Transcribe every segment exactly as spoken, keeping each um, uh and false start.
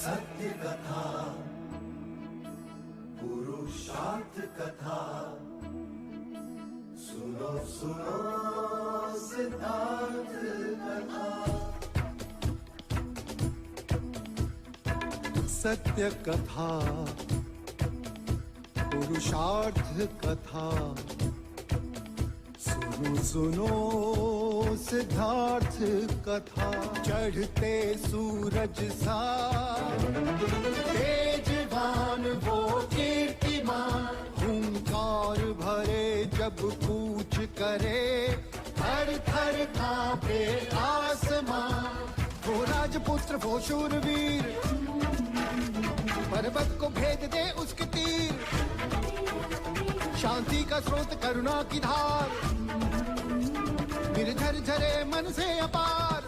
सत्य कथा, पुरुषार्थ कथा, सुनो सुनो सिद्धार्थ कथा। सत्य कथा, पुरुषार्थ कथा, सुनो सुनो सिद्धार्थ कथा। चढ़ते सूरज सा तेजवान वो कीर्तिमान, हुंकार भरे जब कूच करे, थर थर कांपे आसमां। वो राजपुत्र, वो शूरवीर, पर्वत को भेद दे उसके तीर। शांति का स्रोत, करुणा की धार, निर्झर झरे मन से अपार।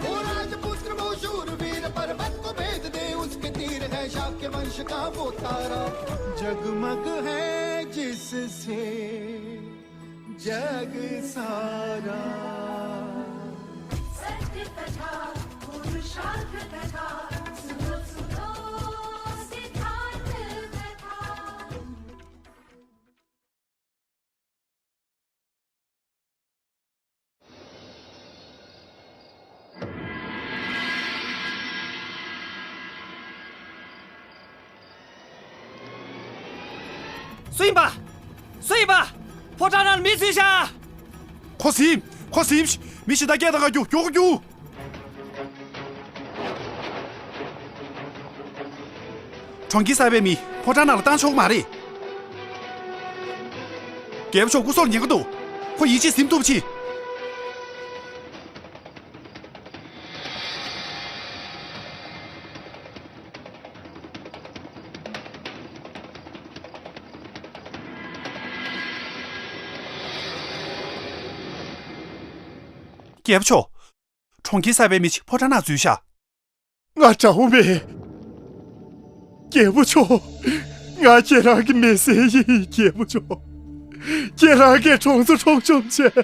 वो राजपुत्र, वो शूरवीर, पर्वत को भेद दे उसके तीर। है शाक्य वंश का वो तारा, जगमग है जिससे जग सारा। सत्य कथा, पुरुषार्थ कथा, सुनो सुनो सिद्धार्थ कथा। སུ་ཡིན་པ། སུ་ཡིན་པ། ཕོ་བྲང་ནང་མི་ཚུད་ཤག་ཁོ་ཟིན། ཁོ་ཟིན། མི་ཞེ་དྲག་སྐད་གཏོང་ག་རྒྱུགས། མགྱོགས་པོ་རྒྱུགས། གྲོང་ཁྱེར་གསར་པའི་མི་ཕོ་བྲང་ནང་ལ་བཏང་ཆོག་གི་མ་རེད། རྒྱལ་པོ་མཆོག་སྐུ་སྲོག་ཉེན་ཁ་འདུག་ཁོ་ཡིད་ཆེས་ཟིན་ཐུབ་ཆེ། རྒྱལ་པོ་མཆོག་གྲོང་ཁྱེར་གསར་པའི་མི་ཞིག་ཕོ་བྲང་ནང་འཛུལ་ཤག་ང་དགྲ་བོ་མེད། རྒྱལ་པོ་མཆོག་ང་ཁྱེད་རང་གི་མི་སེར་ཡིན། རྒྱལ་པོ་མཆོག་ཁྱེད་རང་གིས་གྲོང་ཚོ་འཕྲོག་བཅོམ་བྱས།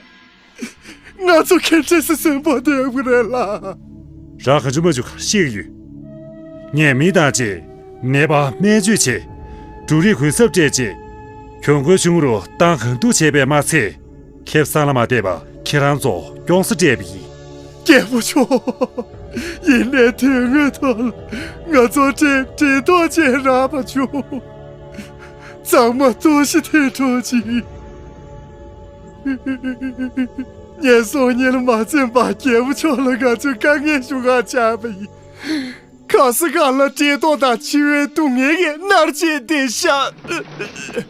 ང་ཚོ་ག་འདྲ་སེ་གསོན་པོ་སྡོད་དགོས་རེད་ལགས། རང་ག་ཚོད་མ་བྱུང་ཤེས་ཀྱི་ཡོད། ངས་མི་བཏང་བྱས། ནད་པ་སྨན་བཅོས་བྱས། འབྲུ་རིགས་གུན་གསབ་སྤྲད་བྱས། གྱོང་གུན་ཆུང་རུ་བཏང་གང་ཐུབ་བྱས་པས་མ་ཚད། ཁེ་བཟང་ལ་མ་བལྟས་པ་ཁྱེད་རང་ཚོ་སྐྱོང་ས་སྤྲད་པ་ཡིན། རྒྱལ་པོ་མཆོག་ཡིན་ནའི་དོན་དངོས་ཐོག་ལ་ང་ཚོ་འདྲེ་འདྲེ་ཐོག་ཅེས་རག་མ་བྱུང་། ཚང་མ་ལྟོགས་ཤི་ཐལ་འགྲོ་ཅིག་ངས་སྲོག་ཉེན་ལ་མ་འཛེམས་པར་རྒྱལ་པོ་མཆོག་ལ་ང་ཚོའི་དཀའ་ངལ་ཞུ་གར་བཅར་བ་ཡིན། ག་ས་ག་ལ་འདྲེ་ཐོག་དང་འཆི་བའི་སྡུག་བསྔལ་གྱིས་མནར་བྱས་བསྡད་ཤག་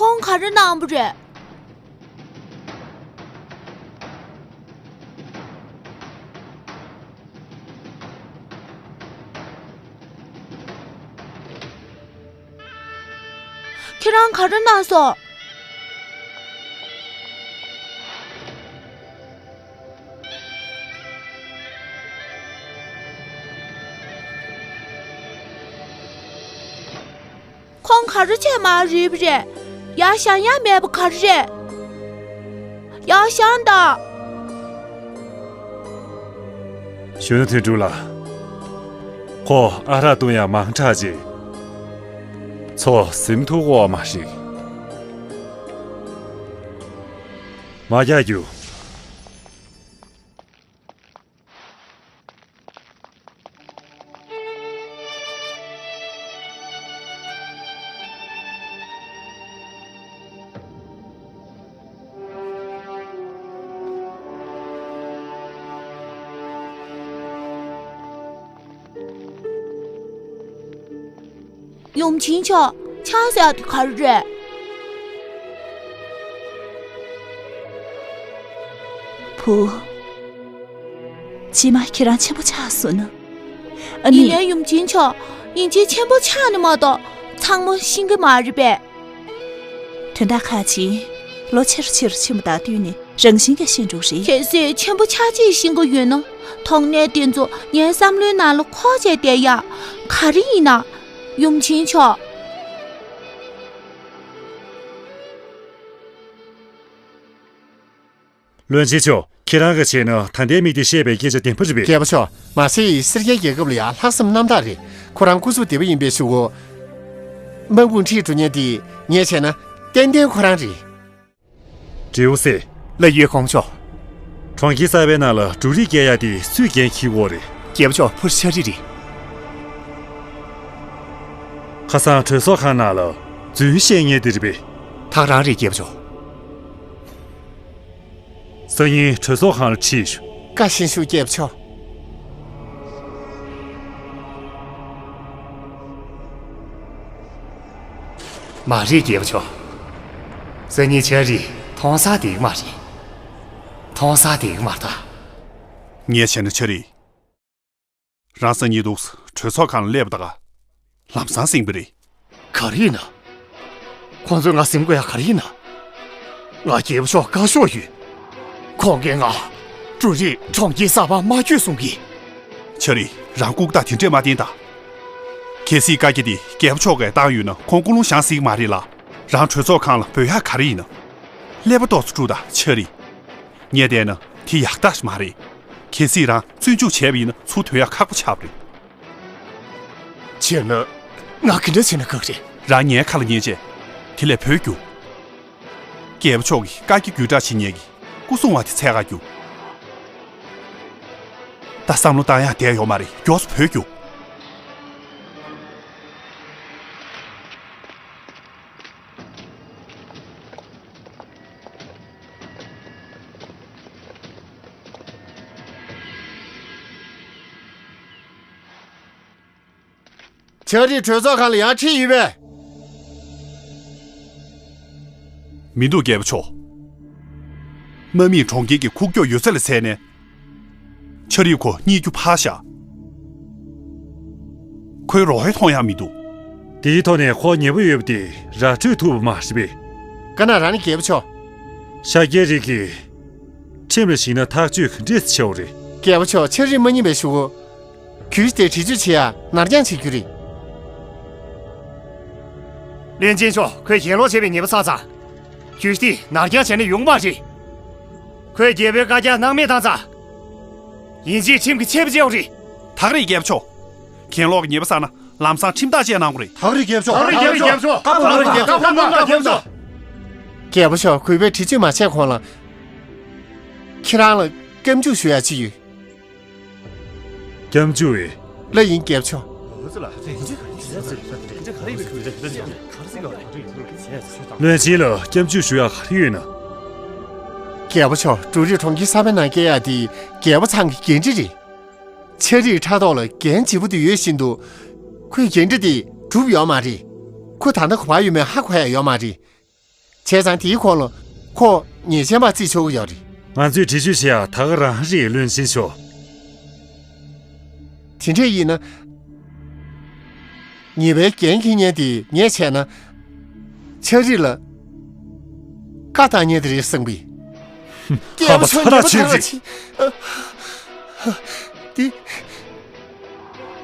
ཁོང་ག་རེ་གནང་པ་རེད། ཁྱེད་རང་ག་རེ་གནང་སོང་། ཁོང་ག་རེ་བྱས་མ་རེད་པ་རེད། ཡར་བཞེངས་ཡ་མེད་པ་ག་རེ་རེད། ཡར་བཞེངས་དང་། གཞོན་ནུ་དོན་གྲུབ་ལགས། ཁོ་ཨ་རག་བཏུང་ཡ་མང་དྲགས་རྗེས། ཚོ་ཟིན་ཐུབ་ཀྱི་ཡོད་མ་རེད། མ་རྒྱག་རྒྱུ། 永清桥，ཆང་ཟེར་དེ་ག་རེ་རེད། བུ། རྗེས་མ་ཁྱེད་རང་ཆེན་པོ་ཆགས་སོང་ན། ཨ་ནི། ཡིན་ནའི་ཡུམ་ཆེན་མཆོག་ཡིན་གཅིག་ཆེན་པོ་ཆགས་ནི་མ་གཏོགས་ཚང་མ་ཤེས་ཀྱི་མ་རེད་པས། དོན་དག་ཁག་ཅིག་ལོ་ཆེ་རུ་ཆེ་རུ་ཕྱིན་པ་དང་བསྟུན་ནས་རང་བཞིན་གྱིས་ཤེས་འགྲོ་རེད། གལ་སྲིད་ཆེན་པོ་ཆགས་རྗེས་ཤེས་ཀྱི་ཡོད་ན། དོགས་གནད་དེ་ཚོ་ངའི་བསམ་བློའི་ནང་ལ་འཁོར་བྱས་བསྡད་ཡ། ག་རེ་ཡིན་ན། ཡུམ་ཆེན་མཆོག་བློན་ཆེན་མཆོག་ཁྱེད་རང་གིས་བྱས་ན་ད་ལྟའི་མི་དེས་བཤད་པའི་སྐད་ཆ་བདེན་པ་རེད་པས། རྒྱལ་པོ་མཆོག་མ་སེ་ཡིས་སེར་སྐྱའི་རྒྱལ་ཁབ་ལ་ཡང་ལྷག་བསམ་རྣམ་དག་རེད། ཁོ་རང་སྐུ་གཟུགས་བདེ་པོ་ཡིན་པའི་གཞུག་གུ། དམག་དཔུང་ཁྲིད་འགྲོ་མཁན་དེ་ངས་བྱས་ན་ཏན་ཏན་ཁོ་རང་རེད། ཀྲེའུ་སེ། ལགས་ཡོད་ཁོང་མཆོག་གྲོང་ཁྱེར་གསར་པའི་ནང་ལ་འབྲུ་རིགས་སྐྱེལ་ཡ་དེ་སུས་འགན་འཁྱེར་ཡོད་རེད། རྒྱལ་པོ་མཆོག་ཕུར་ཤ་རི་རེད། ཁ་སང་གྲོས་ཚོགས་ཁང་ནང་ལ་རྫུན་བཤད་མཁན་དེ་རེད་པས། ད་ག་རང་རེད་རྒྱལ་པོ་མཆོག་སང་ཉིན་གྲོས་ཚོགས་ཁང་ལ་ཁྲིད་ཞུ། བཀའ་བཞིན་ཞུ་རྒྱལ་པོ་མཆོག་མ་རེད་རྒྱལ་པོ་མཆོག་སང་ཉིན་ཆ་རི་མཐོང་སར་བསྡད་ཀྱི་མ་རེད། མཐོང་སར་བསྡད་ཀྱི་མ་རེད་ད། ངས་བྱས་ན་ཆ་རི། རང་སང་ཉིན་འདུག་གྲོས་ཚོགས་ཁང་ལ་སླེབས་པ་ད་ག་ལམ་སང་ཟིན་པ་རེད། ག་རེ་ཡིན་ན། ཁོང་ཚོས་ང་ཟིན་དགོས་ཡ་ག་རེ་ཡིན་ན། ང་རྒྱལ་པོ་མཆོག་བཀའ་ཤོག་ཡོད། ཁོང་གིས་ང་འབྲུ་རིགས་གྲོང་ཁྱེར་གསར་པར་མ་བསྐྱོད་གསུང་གི། ཆ་རི། རང་ལྐུགས་རྟགས་དེ་འདྲས་མ་བསྟན་ད། གལ་སྲིད་བཀའ་རྒྱ་དེ་རྒྱལ་པོ་མཆོག་གིས་བཏང་ཡོད་ན་ཁོང་ཀུན་སློང་བཞེངས་སྲིད་ཀྱི་མ་རེད་ལ། རང་གྲོས་ཚོགས་ཁང་ལ་འབོད་ཡག་ག་རེ་ཡིན་ན། ཀླད་པ་ཏོག་ཙམ་དཀྲུགས་དང་ཆ་རི། ངས་བལྟས་ན་དེ་ཡག་རྟགས་ཤིག་མ་རེད། གལ་སྲིད་རང་བཙོན་འཇུག་བྱས་པ་ཡིན་ན་ཚུར་ཐོན་ཡག་ཁག་པོ་ཆགས་པ་རེད། བྱས་ན་ང་ག་འདྲ་བྱས་ན་ཁག་རེད། རང་ངའི་ཁ་ལ་ཉན་བྱས། དེ་ལས་བོད་རྒྱུགས། རྒྱལ་པོ་མཆོག་གིས་བཀའ་རྒྱ་བརྒྱུད་བསྒྲགས་བྱེད་མཁན་གྱི་སྐུ་སྲུང་བ་དེ་འཚོལ་ག་རྒྱུགས། ད་བསམ་བློ་བཏང་ཡག་བསྡད་ཡོད་མ་རེད། མགྱོགས་སུ་བོད་རྒྱུགས། ཆ་རི་གྲོས་ཚོགས་ཁང་ལ་ཡར་ཁྲིད་ཡོད་པས། མི་འདུག་རྒྱལ་པོ་མཆོག་དམག་མིས་གྲོང་ཁྱེར་གྱི་ཁུག་ཀྱོག་ཡོད་ཚད་ལ་བརྩིས་ནས། ཆ་རི་ཁོ་རྙེད་རྒྱུ་ཕར་བཞག་ཁོའི་རོ་ཧེ་མཐོང་ཡག་མི་འདུག་དེའི་ཐོག་ནས་ཁོ་ཉེ་པོ་ཡོད་པ་དེ་ར་སྤྲོད་ཐུབ་པ་མ་རེད་པས། ག་ན་ར་ནི་རྒྱལ་པོ་མཆོག་ཤཱཀྱའི་རིགས་ཀྱིས་ཁྲིམས་ལ་གཞིགས་ན་ཐག་གཅོད་ག་འདྲས་བྱེད་འོ་རེད། རྒྱལ་པོ་མཆོག་ཆ་རི་མ་རྙེད་པའི་གཞུག་གུ། གྱོད་གཞི་དེ་བེད་སྤྱོད་བྱེད་ཡ་ནར་འགྱངས་བྱེད་རྒྱུ་རེད། བློན་ཆེན་མཆོག་ཁོས་གྱེན་ལོག་བྱས་པའི་ཉེས་པ་བསགས་ཙང་། གྱོད་གཞི་དེ་ནར་འགྱངས་བྱས་ན་ཡོང་མ་རེད། ཁོས་རྒྱལ་པོའི་བཀའ་རྒྱ་སྣང་མེད་བཏང་ཙང་། ཡིན་གཅིག་ཁྲིམས་ཀྱི་ཆད་པ་བཅད་དགོས་རེད། ད་ག་རེད་རྒྱལ་པོ་མཆོག་གྱེན་ལོག་གི་ཉེས་པ་བསགས་ན་ལམ་སང་ཁྲིམས་ཐག་བཅད་གནང་དགོས་རེད། ད་ག་རེད་རྒྱལ་པོ་མཆོག་ད་ག་རེད་རྒྱལ་པོ་མཆོག་རྒྱལ་པོ་མཆོག་རྒྱལ་པོ་མཆོག་རྒྱལ་པོ་མཆོག་རྒྱལ་པོ་མཆོག་གིས་བེད་སྤྱོད་མ་བྱས་གོང་ལ། ཁྱེད་རང་ལ་སྐྱབས་འཇུག་ཞུ་ཡ་ཅིག་ཡོད། སྐྱབས་འཇུག་ཨེ། ལགས་ཡིན་རྒྱལ་པོ་མཆོག་བློན་ཆེན་ལ་སྐྱབས་འཇུག་ཞུ་ཡག་ག་རེ་ཡོད་ན། རྒྱལ་པོ་མཆོག་འབྲུ་རིགས་གྲོང་ཁྱེར་གསར་པའི་ནང་སྐྱེལ་ཡག་དེ་རྒྱལ་པོ་ཚང་གི་འགན་འཁྲི་རེད། ཆ་རིའི་ཕྲག་ཐོག་ལ་འགན་ལྗིད་པོ་དེ་ཡོད་བཞིན་དུ། ཁོས་འགན་འཁྲི་དེ་བསྒྲུབས་ཡོད་མ་རེད། ཁོ་ད་ལྟ་ག་པར་ཡོད་མེད་ཧ་གོ་ཡ་ཡོད་མ་རེད། བྱས་ཙང་དེའི་སྐོར་ལ་ཁོ་ཉེས་ཅན་པ་བརྩི་ཆོག་གི་ཡོད་རེད། ང་ཚོས་འདྲི་གཅོད་བྱེད་ཡག་ད་ག་རང་རེད་བློན་ཆེན་མཆོག་དེ་འདྲ་ཡིན་ན། ཉེས་པའི་འགན་འཁྱེར་མཁན་དེ་ངས་བྱས་ན། ཆ་རི་ལ་བཀའ་བཏང་མཁན་དེ་རེད་བསམ་གི། ཧམ་པ་ཚ་དྲག་ཆེ་གི། འདི་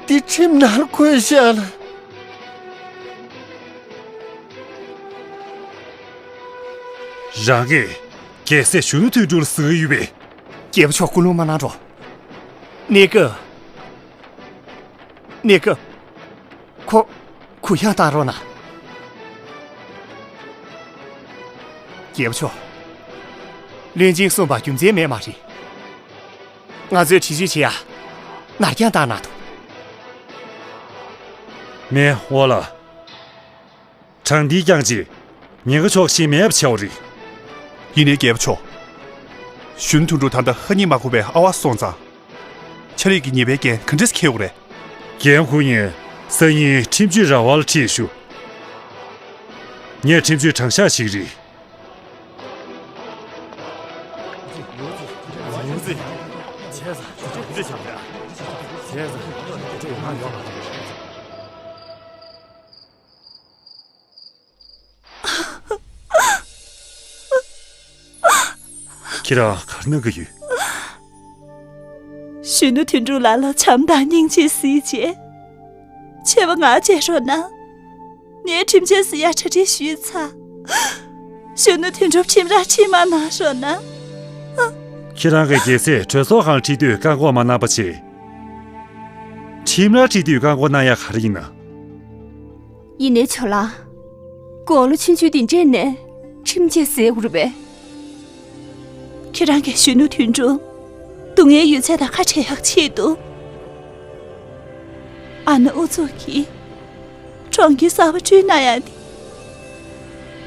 འདི་ཁྲིམས་ནང་བཀོད་བཞག་ལ། རང་གིས་རྒྱལ་སྲས་གཞོན་ནུ་དོན་གྲུབ་ལ་ཟེར་གི་ཡོད་པས། རྒྱལ་པོ་མཆོག་སྐུ་རླུང་མ་གནང་རོགས། གནས་སྐབས། གནས་སྐབས། ཁོ། གུ་ཡངས་བཏང་རོགས་གནང་། རྒྱལ་པོ་མཆོག་བློན་ཆེན་གསུངས་པ་རྒྱུ་མཚན་མེད་མ་རེད། ང་ཚོས་འདྲི་གཅོད་བྱེད་ཡ། ནར་འགྱངས་བཏང་གནང་འདུག་མེ་འོ་ལ། གྲངས་འདིའི་རྐྱང་རྗེས། ཉེན་ཁ་ཕྱོགས་ཤིག་མེད་པ་བྱའོ་རེད། ཡིན་ནའི་རྒྱལ་པོ་མཆོག་གཞོན་དོན་གྲུབ་ད་ལྟ་ཧ་ཉིན་མ་གོ་བའི་ཨ་བ་སོང་ཙང་། ཆ་རིག་གི་ཉེས་པའི་འགན་ག་འདྲས་འཁྱེར་དགོས་རེད། འགན་འཁུར་མཁན་སང་ཉིན་ཁྲིམས་གཅོད་ར་བ་ལ་ཁྲིད་ཞུ། ངས་ཁྲིམས་གཅོད་དྲང་གཞག་ཞིག་རེད། ཁྱེད་རང་ག་རེ་གནང་གི་ཡོད། གཞོན་ནུ་དོན་གྲུབ་ལགས་ལ་བྱམས་དང་སྙིང་རྗེ་གཟིགས་བྱས། ཆེ་བ་ང་བྱེད་རོགས་གནང་། ངས་ཁྲིམས་ཆད་ཟེར་ཡ་གྲ་སྒྲིག་ཞུས་ཚར། གཞོན་ནུ་དོན་གྲུབ་ཁྲིམས་རར་ཁྲིད་མ་གནང་རོགས་གནང་། ཁྱེད་རང་གི་རྒྱལ་སྲས་གྲོས་ཚོགས་ཁང་ཁྲིད་དུས་བཀག་འགོག་མ་གནང་པ་བྱས། ཁྲིམས་ར་ཁྲིད་དུས་བཀག་འགོག་གནང་ཡ་ག་རེ་ཡིན་ན། ཡིན་ནའི་ཇོ་ལགས། དགུང་ལོ་ཆུང་ཆུང་དེ་འདྲས་ནས་ཁྲིམས་བཅད་ཟེར་དགོས་རེད་པས། ཁྱེད་རང་གི་གཞོན་ནུ་དོན་གྲུབ་སྡུག་བསྔལ་ཡོད་ཚད་དང་ཁ་བྲལ་ཡག་ཆེད་དུ། ཨ་ནེ་ཨུ་ཚུགས་ཀྱིས་གྲོང་ཁྱེར་གསར་པ་བསྐྲུན་གནང་ཡག་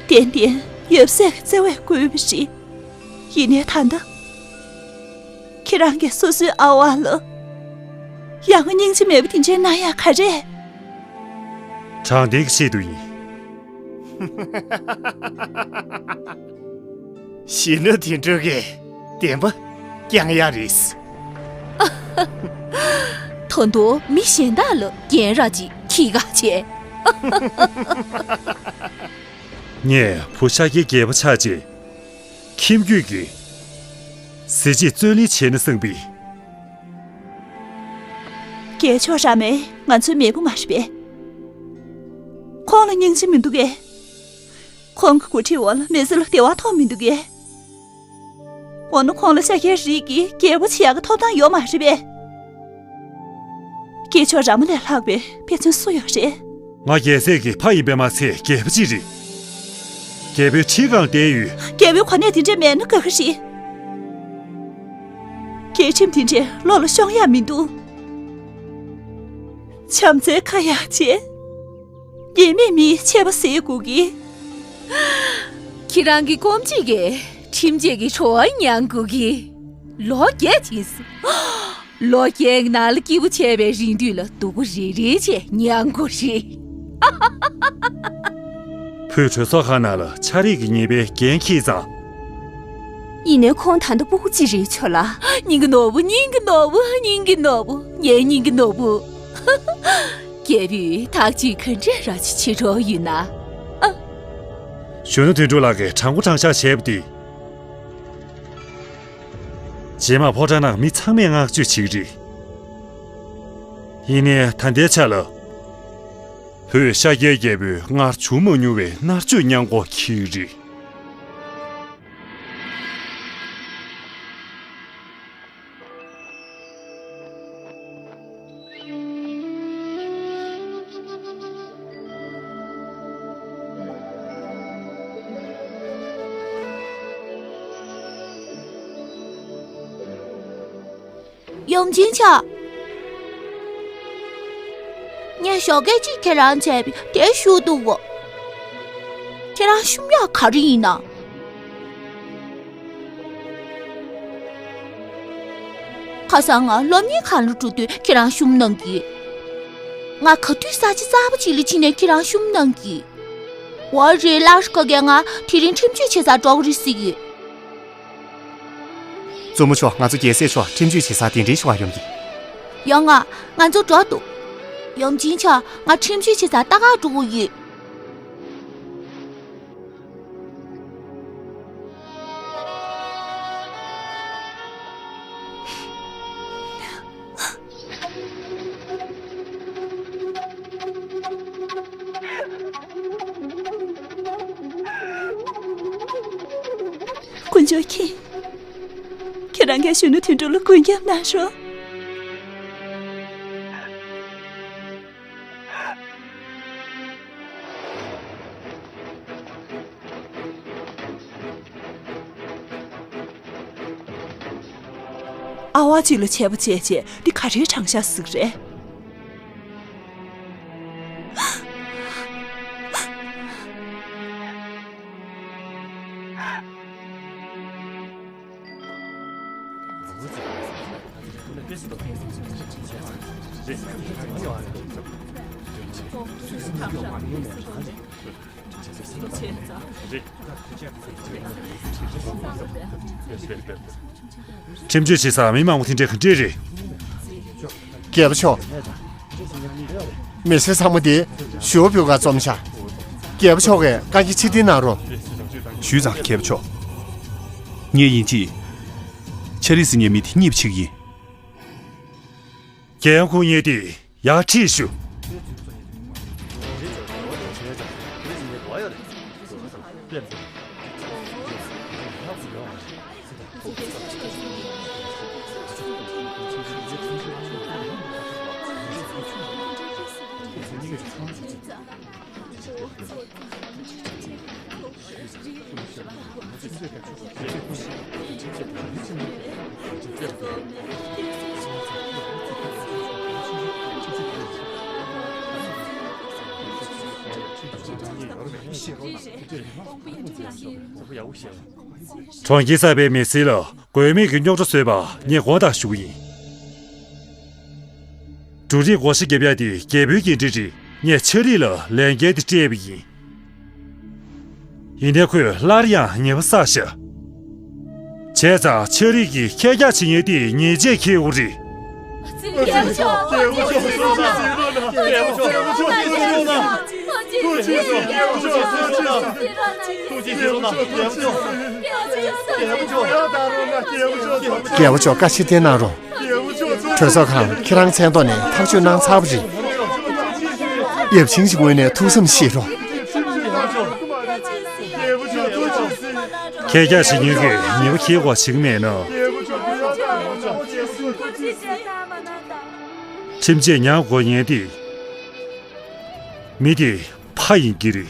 དེ། ཏན་ཏན་ཡབ་སྲས་ཀྱི་བརྩེ་བས་བསྐུལ་བ་རེད། ཡིན་ནའི་ད་ལྟ་ཁྱེད་རང་གིས་སོ་སོའི་ཨ་ཝ་ལ་ཡང་སྙིང་རྗེ་མེད་པ་དེ་འདྲས་གནང་ཡག་ག་རེ། དྲང་བདེན་གྱི་ཆེད་དུ་ཡིན། གཞོན་ནུ་དོན་གྲུབ་ཀྱིས་བདེན་པ་བསྐྱང་ཡག་རེད། ད་དུང་མི་གཞན་དག་ལ་རྒན་ར་ཅིག་ཁྱི་ག་བྱས། ངས་བུ་ཤཱཀྱའི་རྒྱལ་པོ་ཆགས་རྗེས། ཁྱིམ་རྒྱུད་ཀྱི་གཟི་བརྗིད་བརྩོན་ལེན་བྱས་ན་བསམ་པའི། རྒྱལ་མཆོག་ར་མའི་ང་ཚོའི་མེས་པོ་མ་རེད་པས། ཁོང་ལ་སྙིང་རྗེ་མི་འདུག་གས། ཁོང་གི་འགོ་ཁྲིད་འོག་ལ་མི་ཚེ་ལ་བདེ་བ་ཐོབ་མི་འདུག་གས། འོ་ན་ཁོང་ལ་ཤཱཀྱའི་རིགས་ཀྱི་རྒྱལ་པོ་བྱེད་ཡག་གི་ཐོབ་ཐང་ཡོད་མ་རེད་པས། རྒྱལ་མཆོག་ར་མ་ལས་ལྷག་པའི་དཔེ་མཚོན་སུ་ཡོད་རེད། ང་རྒྱལ་སྲས་ཀྱི་ཕ་ཡིན་པས་མ་ཚད་རྒྱལ་པོ་གཅིག་རེད། རྒྱལ་པོའི་ཁྲི་སྒང་བསྡད་ཡོད། རྒྱལ་པོའི་གོ་གནས་དེ་འདྲས་མེད་ན་དགའ་གི་རེད། རྒྱལ་ཁྲིམས་དེ་འདྲས་བློ་ལ་ཤོང་ཡག་མི་འདུག་བྱམས་བརྩེའི་ཁ་ཡག་བྱས། ཉེས་མེད་མིའི་ཆད་པ་ཟེར་དགོས་ཀྱི། ཁྱེད་རང་གི་སྐོམ་གཅིག་གིས་ཁྲིམས་ཆད་ཀྱི་བྲོ་བ་མྱང་དགོས་ཀྱི། ལོ་བརྒྱད་ཕྱིན་སོང་། ལོ་བརྒྱད་ཀྱི་ནང་ལ་སྐྱིད་པོ་བྱས་པའི་རིང་དུས་ལ་སྡུག་པོ་རེ་རེ་བྱས་མྱང་དགོས་རེད། བུས་གྲོས་ཚོགས་ཁང་ནང་ལ་ཆ་རིག་གི་ཉེས་པའི་འགན་འཁྱེར་ཙང་། ཡིན་ནའི་ཁོང་ད་ལྟ་སྤུ་གུ་གཅིག་རེད་ཆོག་ལ། སྙིང་གི་ནོར་བུ། སྙིང་གི་ནོར་བུ། སྙིང་གི་ནོར་བུ། ངའི་སྙིང་གི་ནོར་བུ། རྒྱལ་པོས་ཐག་གཅོད་ག་འདྲས་ར་ཅིག་བྱེད་འགྲོ་ཡོད་ན། ཨ། གཞོན་ནུ་དོན་གྲུབ་ལགས་ཀྱིས་དྲང་པོ་དྲང་བཞག་བྱས་པ་འདི། རྗེས་མ་ཕོ་བྲང་ནང་མི་ཚང་མས་བསྔགས་བརྗོད་བྱེད་ཀྱི་རེད། ཡིན་ནའི་ད་ལྟའི་ཆ་ལ། བོད་ཤཱཀྱའི་རྒྱལ་པོས་སྔར་བྱུང་མ་མྱོང་བའི་མནར་གཅོད་མྱངས་དགོས་ཀྱི་རེད། ཡུམ་ཆེན་ཆ། ངས་ཞོགས་ཀས་གཅིག་ཁྱེད་རང་མཇལ་བས་དེ་ཞུ་འདུག་གོ། ཁྱེད་རང་བཤུམ་ཡག་ག་རེ་ཡིན་ན། ཁ་སང་ང་སློབ་གཉེར་ཁང་ལ་འགྲོ་དུས་ཁྱེད་རང་བཤུམ་གནང་གི། ང་ག་དུས་ས་ཆ་གསར་པ་ཅིག་ལ་ཕྱིན་ནས་ཁྱེད་རང་བཤུམ་གནང་གི། འོ་རེད། ལར་ཁ་གས་ང་དེ་རིང་ཁྲིམས་གཅོད་བྱེད་སར་འགྲོ་གི་རེད་ཟེར་གི། བཙུན་མོ་མཆོག་ང་ཚོ་རྒྱལ་སྲས་མཆོག་ཁྲིམས་གཅོད་བྱེད་སར་གདན་འདྲེན་ཞུ་བར་ཡོང་གི། ཡོང་ང་། ང་ཚོ་འགྲོ་འདུག་ཡུམ་ཆེན་མཆོག་ང་ཁྲིམས་གཅོད་བྱེད་སར་ལྟ་ག་འགྲོ་གི་ཡོད། དཀོན་མཆོག་མཁྱེན། ཁྱེད་རང་གིས་གཞོན་ནུ་དོན་གྲུབ་ལ་མགོན་སྐྱབས་གནང་རོགས། ཨ་ཝ་གཅིག་ལ་ཆད་པ་བཅད་བྱས་འདི་ག་རེའི་དྲང་བཞག་ཟིག་རེད། ཁྲིམས་གཅོད་བྱེད་སར་མི་མང་པོ་དེ་འདྲ་ག་འདྲས་རེད། རྒྱལ་པོ་མཆོག་མི་སེར་ཚང་མ་དེ་ཞུ་བ་ཕུལ་ག་འཛོམས་ཤག་རྒྱལ་པོ་མཆོག་གིས་བཀའ་འགྱུར་ཕྱིར་འཐེན་གནང་རོགས། ཞུས་ཙང་རྒྱལ་པོ་མཆོག་ངས་ཡིན་གཅིག་ཆ་རིག་ཟེར་མཁན་མི་དེ་རྙེད་པ་བྱེད་ཀྱི་ཡིན། རྒྱལ་ཡུམ་ཁོང་ཉེ་དེ་ཡར་ཁྲིད་ཞུ། ཁྱེད་རང་གིས་ཁྲིམས་གཅོད་བྱེད་སར་ལྟ་ག་འགྲོ་གི་ཡོད་ན། གྲོང་ཁྱེར་གསར་པའི་མི་སེར་ལ་དགོས་མེད་ཀྱི་རྙོག་དྲ་བཟོས་པ་ངས་དགོངས་དག་ཞུ་གི་ཡིན། འབྲུ་རིགས་བགོ་བཤའ་བརྒྱབ་ཡ་དེ་རྒྱལ་པོའི་འགན་འཁྲི་རེད། ངས་ཆ་རིག་ལ་ལས་འགན་དེ་སྤྲད་པ་ཡིན། ཡིན་ནའི་ཁོས་སླར་ཡང་ཉེས་པ་བསགས་ཤག་བྱས་ཙང་ཆ་རིག་གིས་ཁྱེད་ཀྱག་བྱེད་མཁན་དེ་ཉེས་ཆད་འཁེལ་དགོས་རེད། རྒྱལ་པོ་མཆོག་བཀའ་ཕྱིར་བསྟན་གནང་རོགས། གྲོས་ཚོགས་ཁང་ཁྱེད་རང་མཚན་ཐོག་ནས་ཐག་གཅོད་གནང་ཚར་བ་རེད། ཡབ་ཆེན་གྱི་ངོས་ནས་ཐུགས་བསམ་བཞེས་རོགས། ཁྱེད་ཀྱག་བྱེད་མཁན་གྱིས་ཉེས་པ་འཁྱེར་དགོས་བྱེད་ཀྱི་མེད་ན། ཁྲིམས་ཆད་མྱངས་དགོས་ཉེན་དེ། མི་དེ་ཕ་ཡིན་གྱི་རེད།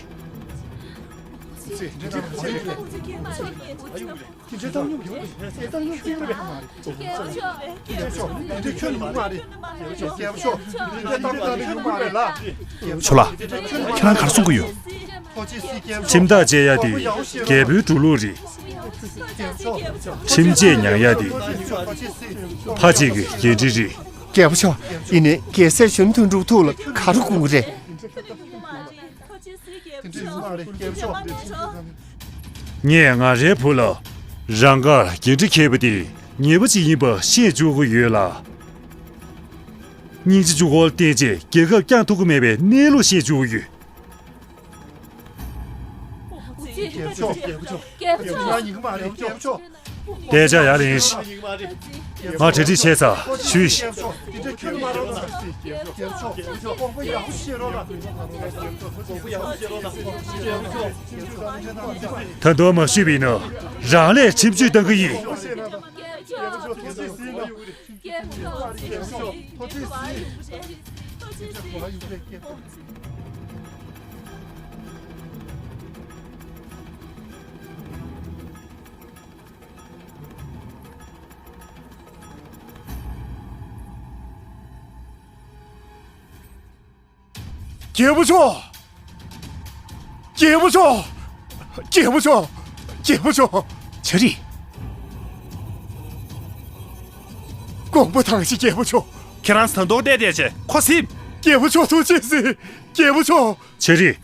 ཆོ་ལགས། ཁྱེད་རང་ག་རེ་གསུང་གི་ཡོད། ཁྲིམས་ཐག་བཅད་ཡ་དེ་རྒྱལ་པོའི་འགྲོ་ལུགས་རེད། ཁྲིམས་ཆད་མྱངས་ཡ་དེ་ཕ་གཅིག་གི་འགན་འཁྲི་རེད། རྒྱལ་པོ་མཆོག་ཡིན་ནའི་རྒྱལ་སྲས་གཞོན་ནུ་དོན་གྲུབ་ཐུགས་ལ་ག་རེ་དགོངས་ཀྱི་རེད། ངས་ང་རའི་བུ་ལ་རང་དགར་འགན་འཁྲི་འཁྱེར་བ་དེ་ཉེས་པ་ཅིག་ཡིན་པ་ཤེས་བཅུག་གི་ཡོད་ལ། སྙིང་རྗེ་གཅིག་པོ་ལ་བརྟེན་བྱས་རྒྱལ་ཁབ་བསྐྱངས་ཐུབ་ཀྱི་མེད་པའི་གནས་ལུགས་ཤེས་བཅུག་གི་ཡོད། རྒྱལ་པོ་མཆོག་རྒྱལ་པོ་མཆོག་རྒྱལ་པོ་མཆོག་ང་ཉིད་མ་རེད། རྒྱལ་པོ་མཆོག་བདེ་འཇགས་ཡར་ལེན་ཞིག་ང་གྲ་སྒྲིག་བྱས་ཚར། ཞུས་ཤིག་ད་དུང་མ་ཞུས་པ་ཡིན་ན་རང་ལས་ཁྲིམས་གཅོད་གཏང་གི་ཡིན། རྒྱལ་པོ་མཆོག་རྒྱལ་པོ་མཆོག་རྒྱལ་པོ་མཆོག་རྒྱལ་པོ་མཆོག་ཆ་རིག་དགོངས་པ་དྭངས་ཤིག་རྒྱལ་པོ་མཆོག་ཁྱེད་རང་ད་དུང་བལྟས་བསྡད་བྱས་ཁོ་སིམ། རྒྱལ་པོ་མཆོག་ཐུགས་རྗེ་གཟིགས། རྒྱལ་པོ་མཆོག་ཆ་རིག་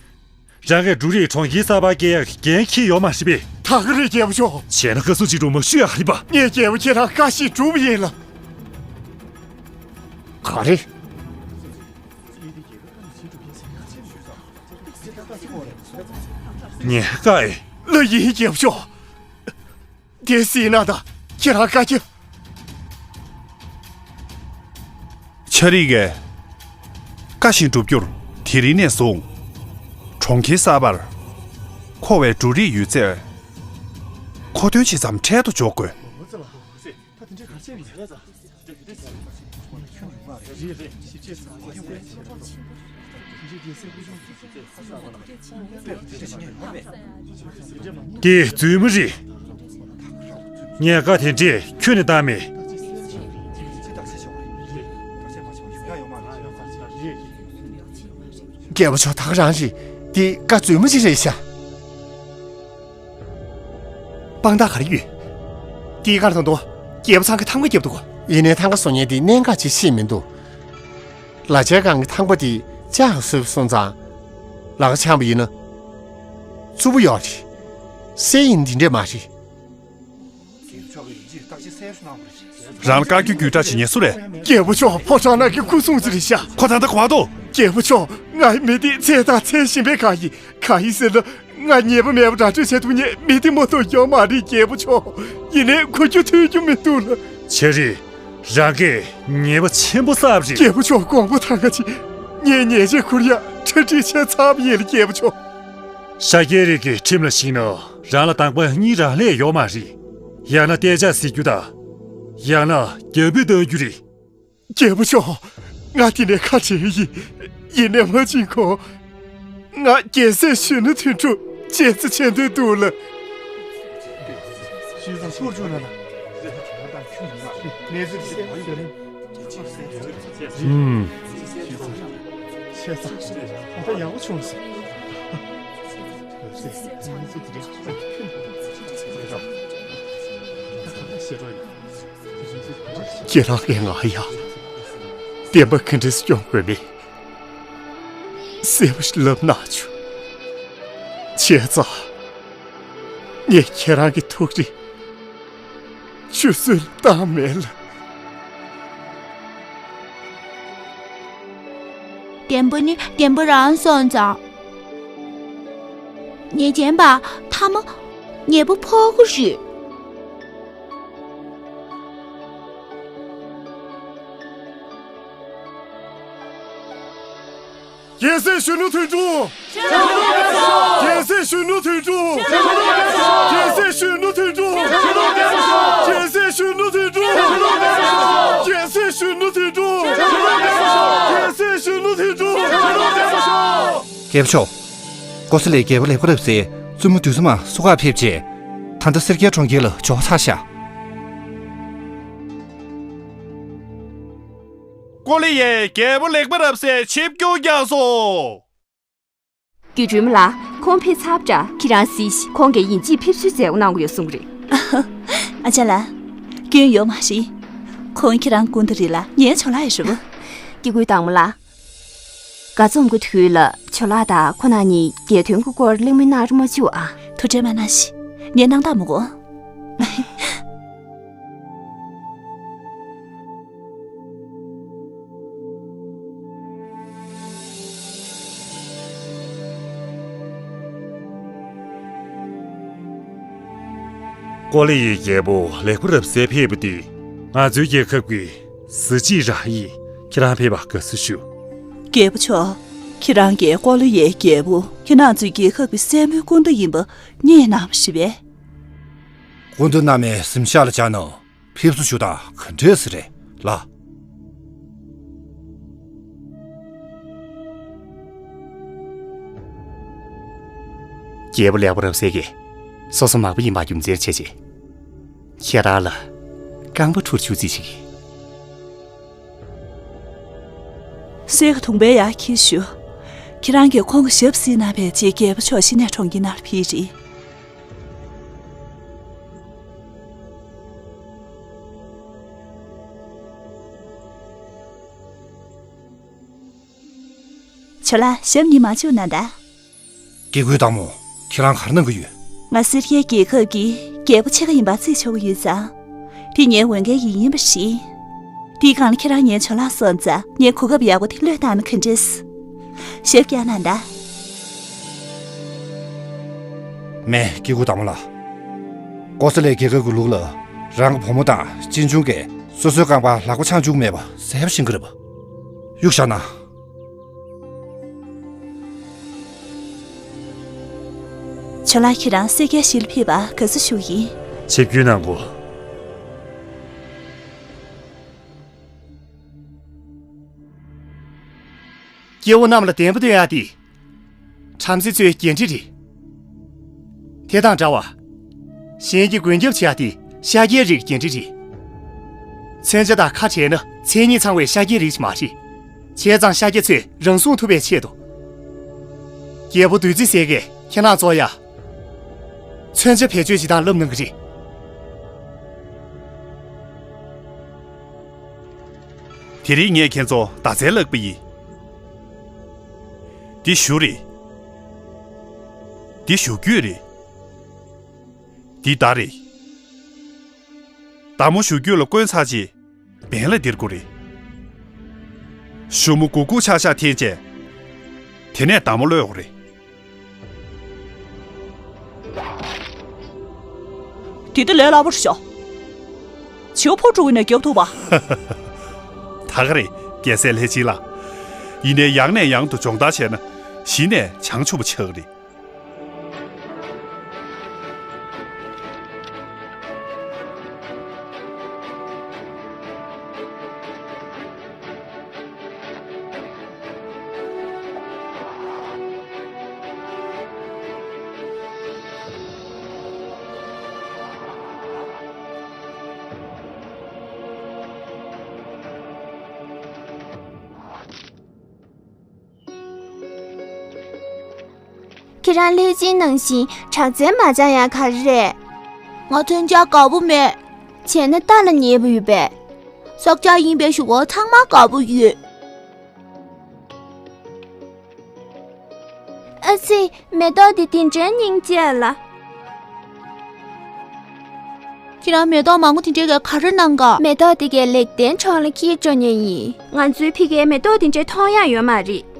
རང་གིས་འབྲུ་རིགས་གྲོང་ཁྱེར་གསར་པར་སྐྱེལ་ཡག་གི་འགན་འཁྱེར་ཡོད་མ་རེད་པས། ད་ག་རེད་རྒྱལ་པོ་མཆོག་བྱས་ན་སྐབས་སུ་ཅིག་རུ་མ་ཞུ་ཡག་རེད་པ། ངས་རྒྱལ་པོ་ཁྱེད་རང་བཀའ་བཞིན་སྒྲུབ་ཡིན་ལ། ག་རེ། ངས་བཀའ་ཨེ། ལགས་ཡིན་རྒྱལ་པོ་མཆོག་དེ་སྲིད་ན་ད་ཁྱེད་རང་བཀའ་རྒྱ། ཆ་རིག་གིས་བཀའ་བཞིན་བསྒྲུབ་རྒྱུར་དེ་རིང་ནས་བཟུང་གྲོང་ཁྱེར་གསར་པར་མཁོ་བའི་འབྲུ་རིགས་ཡོད་ཚད་མཁོ་འདོན་ཇི་ཙམ་འཕྲལ་དུ་འཇོག་དགོས། དེ་རྫུན་མ་རེད། ངས་བཀའ་དེ་འདྲས་ཁྱོན་ནས་བཏང་མེད། རྒྱལ་པོ་མཆོག་ད་ག་རང་རེད། དེ་བཀའ་རྫུན་མ་ཅིག་རེད་ཤག་དཔང་རྟགས་ག་རེ་ཡོད། དེའི་ཁར་ད་དུང་རྒྱལ་པོ་ཚང་གི་ཐང་ག་བརྒྱབ་འདུག་ཡིན་ནའི་ཐང་ག་བཟོ་མཁན་དེ་གནད་འགག་ཅིག་ཤེས་མི་འདུག་ལ་ཆའི་སྒང་གི་ཐང་པ་དེ་ལྕགས་བཟོས་སོང་ཙང་། ལག་འཆང་བ་ཡིན་ན། རྩུབ་པོ་ཡོད་རེད། སེ་ཡིན་འདི་འདྲས་མ་རེད། རང་ལ་བཀའ་བཀྱོན་རྒྱུད་གྲགས་བྱེད་མཁན་སུ་རེད། རྒྱལ་པོ་མཆོག་ཕོ་བྲང་ནང་གི་སྐུ་སྲུང་ཅིག་རེད་ཤག་ཁོ་ད་ལྟ་ག་པར་འདུག་རྒྱལ་པོ་མཆོག་ང་མི་དེ་འཚོལ་དང་འཚོལ་བཞིན་པའི་སྒང་ཡིན། གང་ཡིན་ཟེར་ན། ང་ཉེས་པ་མེད་པ་ར་སྤྲོད་བྱེད་ཐུབ་མཁན་མི་དེ་མ་གཏོགས་ཡོད་མ་རེད་རྒྱལ་པོ་མཆོག་ཡིན་ནའི་ཁོ་རྒྱུ་ཐོས་རྒྱུ་མི་འདུག་ལ། ཆ་རིག་རང་གིས་ཉེས་པ་ཆེན་པོ་བསགས་པ་རེད། རྒྱལ་པོ་མཆོག་དགོངས་པ་དྭངས་ཤིག་ངས་ཉེས་ཆད་འཁུར་ཡག་གྲ་སྒྲིག་བྱས་ཚར་བ་ཡིན་ལ་རྒྱལ་པོ་མཆོག་ཤཱཀྱའི་རིགས་ཀྱི་ཁྲིམས་ལ་གཞིགས་ན་རང་ལ་དང་པོ་གཉིས་རང་ལས་ཡོད་མ་རེད། ཡང་ན་གཏན་འཇགས་བཟོ་རྒྱུ་དང་། ཡང་ན་རྒྱལ་པོས་གཏང་རྒྱུ་རེད། རྒྱལ་པོ་མཆོག་ང་འདི་ནས་ཁ་བྲལ་ཡིན། ཡིན་ནས་མ་བྱིན་གོང་ང་རྒྱལ་སྲས་གཞོན་ནུ་དོན་གྲུབ་མཇལ་རྩིས་བྱེད་འདོད་འདུག་ལགས། ཨུམ། ཁྱེད་རང་གིས་ང་ཡ་བདེན་པ་ག་འདྲས་སྐྱོང་དགོས་མིན་གསལ་པོ་ཞིག་ལབ་གནང་བྱུང་། བྱས་ཙང་ངས་ཁྱེད་རང་གི་ཐུགས་རེ་ཆུད་ཟོས་ལ་བཏང་མེད་ལགས། བདེན་པ་ནི་བདེན་པ་རང་སོང་ཙང་། ཉེས་ཅན་པ་ཐ་མ་ཉེས་པ་ཕོག་གི་རེད། རྒྱལ་སྲས་གཞོན་ནུ་དོན་གྲུབ། རྒྱལ་སྲས་གཞོན་ནུ་དོན་གྲུབ། རྒྱལ་སྲས་གཞོན་ནུ་དོན་གྲུབ། རྒྱལ་སྲས་གཞོན་ནུ་དོན་གྲུབ། རྒྱལ་སྲས་གཞོན་ནུ་དོན་གྲུབ། རྒྱལ་སྲས་གཞོན་ནུ་དོན་གྲུབ། རྒྱལ་སྲས་གཞོན་ནུ་དོན་གྲུབ། རྒྱལ་སྲས་གཞོན་ནུ་དོན་གྲུབ། རྒྱལ་སྲས་གཞོན་ནུ་དོན་གྲུབ། རྒྱལ་པོ་མཆོག་ཀོ་ས་ལའི་རྒྱལ་པོ་ལེགས་པར་བསྲེགས་བཙུན་མོ་བདུད་འཛོམས་མ་བསུ་གར་ཕེབས་རྗེས། ད་ལྟ་སེར་སྐྱའི་གྲོང་ཁྱེར་ལ་འབྱོར་ཚར་ཤག་ཀོ་ལི་ཡའི་རྒྱལ་པོ་ལེགས་པར་བསྲེགས་ཆིབས་བསྒྱུར་བསྐྱངས་སོང་། རྒྱུ་སྤྲུལ་མ་ལགས། ཁོང་ཕེབས་ཚར་བ་འདྲ། ཁྱེད་རང་གཟིགས་ཤིག་ཁོང་གིས་ཡིན་གཅིག་ཕེབས་བསུའི་མཛད་སྒོ་གནང་གི་ཡོད་གསུང་གི་རེད། ཨ་ཅག་ལགས། སྐྱོན་ཡོད་མ་རེད། ཁོང་ཁྱེད་རང་སྐུ་མདུན་རེད་ལ་ངའི་ཇོ་ལགས་ཡིན་རེད་བ། སྐྱེ་དགུའི་བདག་མོ་ལགས། དགའ་འཛོམས་ཀྱི་དུས་ལ་ཇོ་ལགས་དང་ཁོ་རང་གཉིས་རྒྱལ་དོན་གྱི་སྐོར་གླེང་མོལ་གནང་རོགས་མ་བྱེད་ཨ། ཐུགས་ཁྲལ་མ་གནང་ཞིག་ངས་གནང་སྟངས་མི་གོ། ཀོ་ལི་ཡའི་རྒྱལ་པོ་ལེགས་པར་བསྲེགས་ཕེབས་པ་དེ་ང་ཚོའི་རྒྱལ་ཁབ་ཀྱི་གཟི་བརྗིད་རང་ཡིན། ཁྱེད་རང་ཕེབས་པར་དགའ་བསུ་ཞུ། རྒྱལ་པོ་མཆོག་ཁྱེད་རང་གིས་ཀོ་ལི་ཡའི་རྒྱལ་པོ་ཁྱེད་རང་ཚོའི་རྒྱལ་ཁབ་ཀྱི་སྲས་མོའི་སྐུ་མདུན་ཡིན་པ་རྙེད་གནང་བ་རེད་པས། སྐུ་མདུན་རྣམས་ནས་གཟིམ་ཤག་ལ་བཅར་ན་ཕེབས་བསུ་ཞུ་སྟངས་ག་འདྲས་སེ་རེད་ལགས། རྒྱལ་པོ་ལེགས་པར་བསྲེགས་ཀྱིས་སོ་སོ་མག་པ་ཡིན་པ་རྒྱུ་མཚན་བྱས་རྗེས། ཁྱེད་རང་ལ་རྐང་པ་འཁྲུར་ཆུག་རྩིས་ཤིག་སྲས་ཀྱི་དུང་པའི་ཡར་འཁྱེར་ཞུ། ཁྱེད་རང་གིས་ཁོང་གི་ཞབས་བསིལ་གནང་བའི་རྗེས་རྒྱལ་པོ་མཆོག་གཞི་ནས་གྲོང་ཁྱེར་ནང་ལ་ཕེབས་རེད། ཇོ་ལགས་ཞབས་གཉིས་མ་བཅུག་ན་ད། སྐྱེ་དགུའི་བདག་མོ། ཁྱེད་རང་ག་རེ་གནང་གི་ཡོད། ང་སེར་སྐྱའི་རྒྱལ་ཁབ་ཀྱི་རྒྱལ་པོ་ཕྱེད་ཀ་ཡིན་པ་བརྩི་ཆོག་གི་ཡོད་ཙང་། དེ་ངའི་འོས་འགན་ཡིན་ཡིན་པ་རེད། དེའི་སྒང་ལ་ཁྱེད་རང་ངའི་ཇོ་ལགས་སོང་ཙང་ངས་གོ་སྐབས་ཡག་པོ་དེ་བློས་བཏང་ན་ག་འདྲས། ཞབས་བཀྱག་གནང་ད། མེད། སྐྱེ་དགུའི་བདག་མོ་ལགས། ཀོ་ས་ལའི་རྒྱལ་ཁབ་ཀྱི་ལུགས་ལ་རང་གི་བུ་མོ་དང་གཅེན་གཅུང་གིས་སོ་སོའི་རྐང་པར་ལག་པ་འཆང་བཅུག་མེད་པ་གསལ་པོ་ཤེས་ཀྱི་རེད་པ། གཡུག་བཞག་ན། ཇོ་ལགས་ཁྱེད་རང་སེར་སྐྱའི་གཞིས་ལ་ཕེབས་པར་དགའ་བསུ་ཞུ་གི་ཡིན། ཆིབས་བསྒྱུར་གནང་གོ། སྐྱེ་བོ་རྣམས་ལ་བདེན་པ་སྟོན་ཡག་དེ། བྲམ་ཟེ་ཚོའི་འགན་འཁྲི་རེད། དེ་དང་འདྲ་བར། གཞན་གྱི་མགོན་སྐྱབས་བྱེད་ཡག་དེ་ཤཱཀྱའི་རིགས་འགན་འཁྲི་རེད། མཚོན་ཆ་དང་ཁ་བྲལ་ན་མཚན་ཉིད་ཚང་བའི་ཤཱཀྱའི་རིགས་ཤིག་མ་རེད། བྱས་ཙང་ཤཱཀྱ་ཚོས་རང་སྲུང་ཐུབ་པའི་ཆེད་དུ། རྒྱལ་པོ་བདུད་རྩི་ཟེར་གྱིས་ཁྱེད་རང་ཚོར་ཡ། མཚོན་ཆ་བེད་སྤྱོད་བྱེད་སྟངས་བསླབ་གནང་གི་རེད། དེ་རིང་ངས་ཁྱེད་ཚོ་མདའ་རྩལ་བསླབ་པ་ཡིན། འདི་གཞུ་རེད། འདི་གཞུ་རྒྱུད་རེད། འདི་མདའ་རེད། མདའ་མོ་གཞུ་རྒྱུད་ལ་བསྐོན་ཚར་རྗེས། འབེན་ལ་ལྡིར་དགོས་རེད། གཞུ་མོ་གུག་གུག་ཆག་ཆག་འཐེན་བྱས། དེ་ནས་མདའ་མོ་གློད་དགོས་རེད། དེ་ལྟ་ལས་སླ་པོ་རེད་ཤག་བྱིའུ་ཕོ་དཀྲུག་ནས་རྒྱབ་ཐུབ་པ། ད་ག་རེད། རྒྱལ་སྲས་ལྷས་བྱིན་ལགས། ཡིན་ནའི་ཡང་ནས་ཡང་དུ་སྦྱོང་བརྡར་བྱས་ན་གཞི་ནས་བྱང་ཆུབ་པ་ཆགས་ཀྱི་རེད། ཁྱེད་རང་ལྷས་སྦྱིན་ནང་བཞིན་དྲག་རྩལ་མ་སྦྱང་ཡ་ག་རེ་རེད། ང་མཚོན་ཆ་དགའ་པོ་མེད། བྱས་ན་རྟ་ལ་ཉེས་པོ་ཡོད་པས། སྲོག་ཆགས་ཡིན་པའི་ཞུ་བ་ཚང་མ་དགའ་པོ་ཡོད། ཨ་ཙི། མེ་ཏོག་འདི་དེ་འདྲའི་སྙིང་རྗེ་ལ། ཁྱེད་རང་མེ་ཏོག་མང་པོ་དེ་འདྲའི་ག་ག་རེ་གནང་ག་མེ་ཏོག་དེ་གའི་ལེགས་ལྡན་གྲོང་ལ་འཁྱེར་འགྲོ་མཁན་ཡིན། ང་ཚོའི་ཕ་གིར་མེ་ཏོག་དེ་འདྲའི་མཐོང་ཡ་ཡོད་མ་རེད།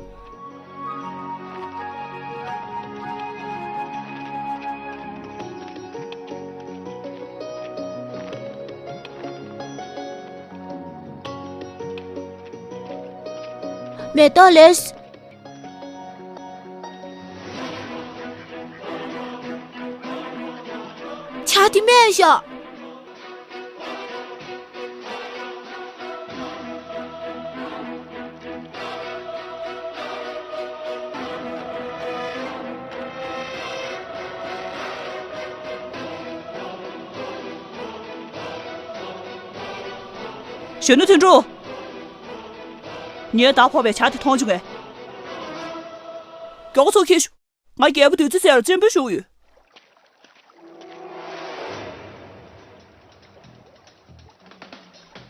མེ་ཏོག་ལེགས། བྱ་དེ་རྨས་ཤག་གཞོན་ནུ་དོན་གྲུབ། ངའི་མདའ་ཕོག་པའི་བྱ་དེ་མཐོང་བྱུང་ངས། མགྱོགས་པོ་ཚུར་འཁྱེར་ཤོག་ང་རྒྱལ་པོ་བདུད་རྩི་ཟེར་བ་གཅེན་པོ་ཞུ་ཡོད།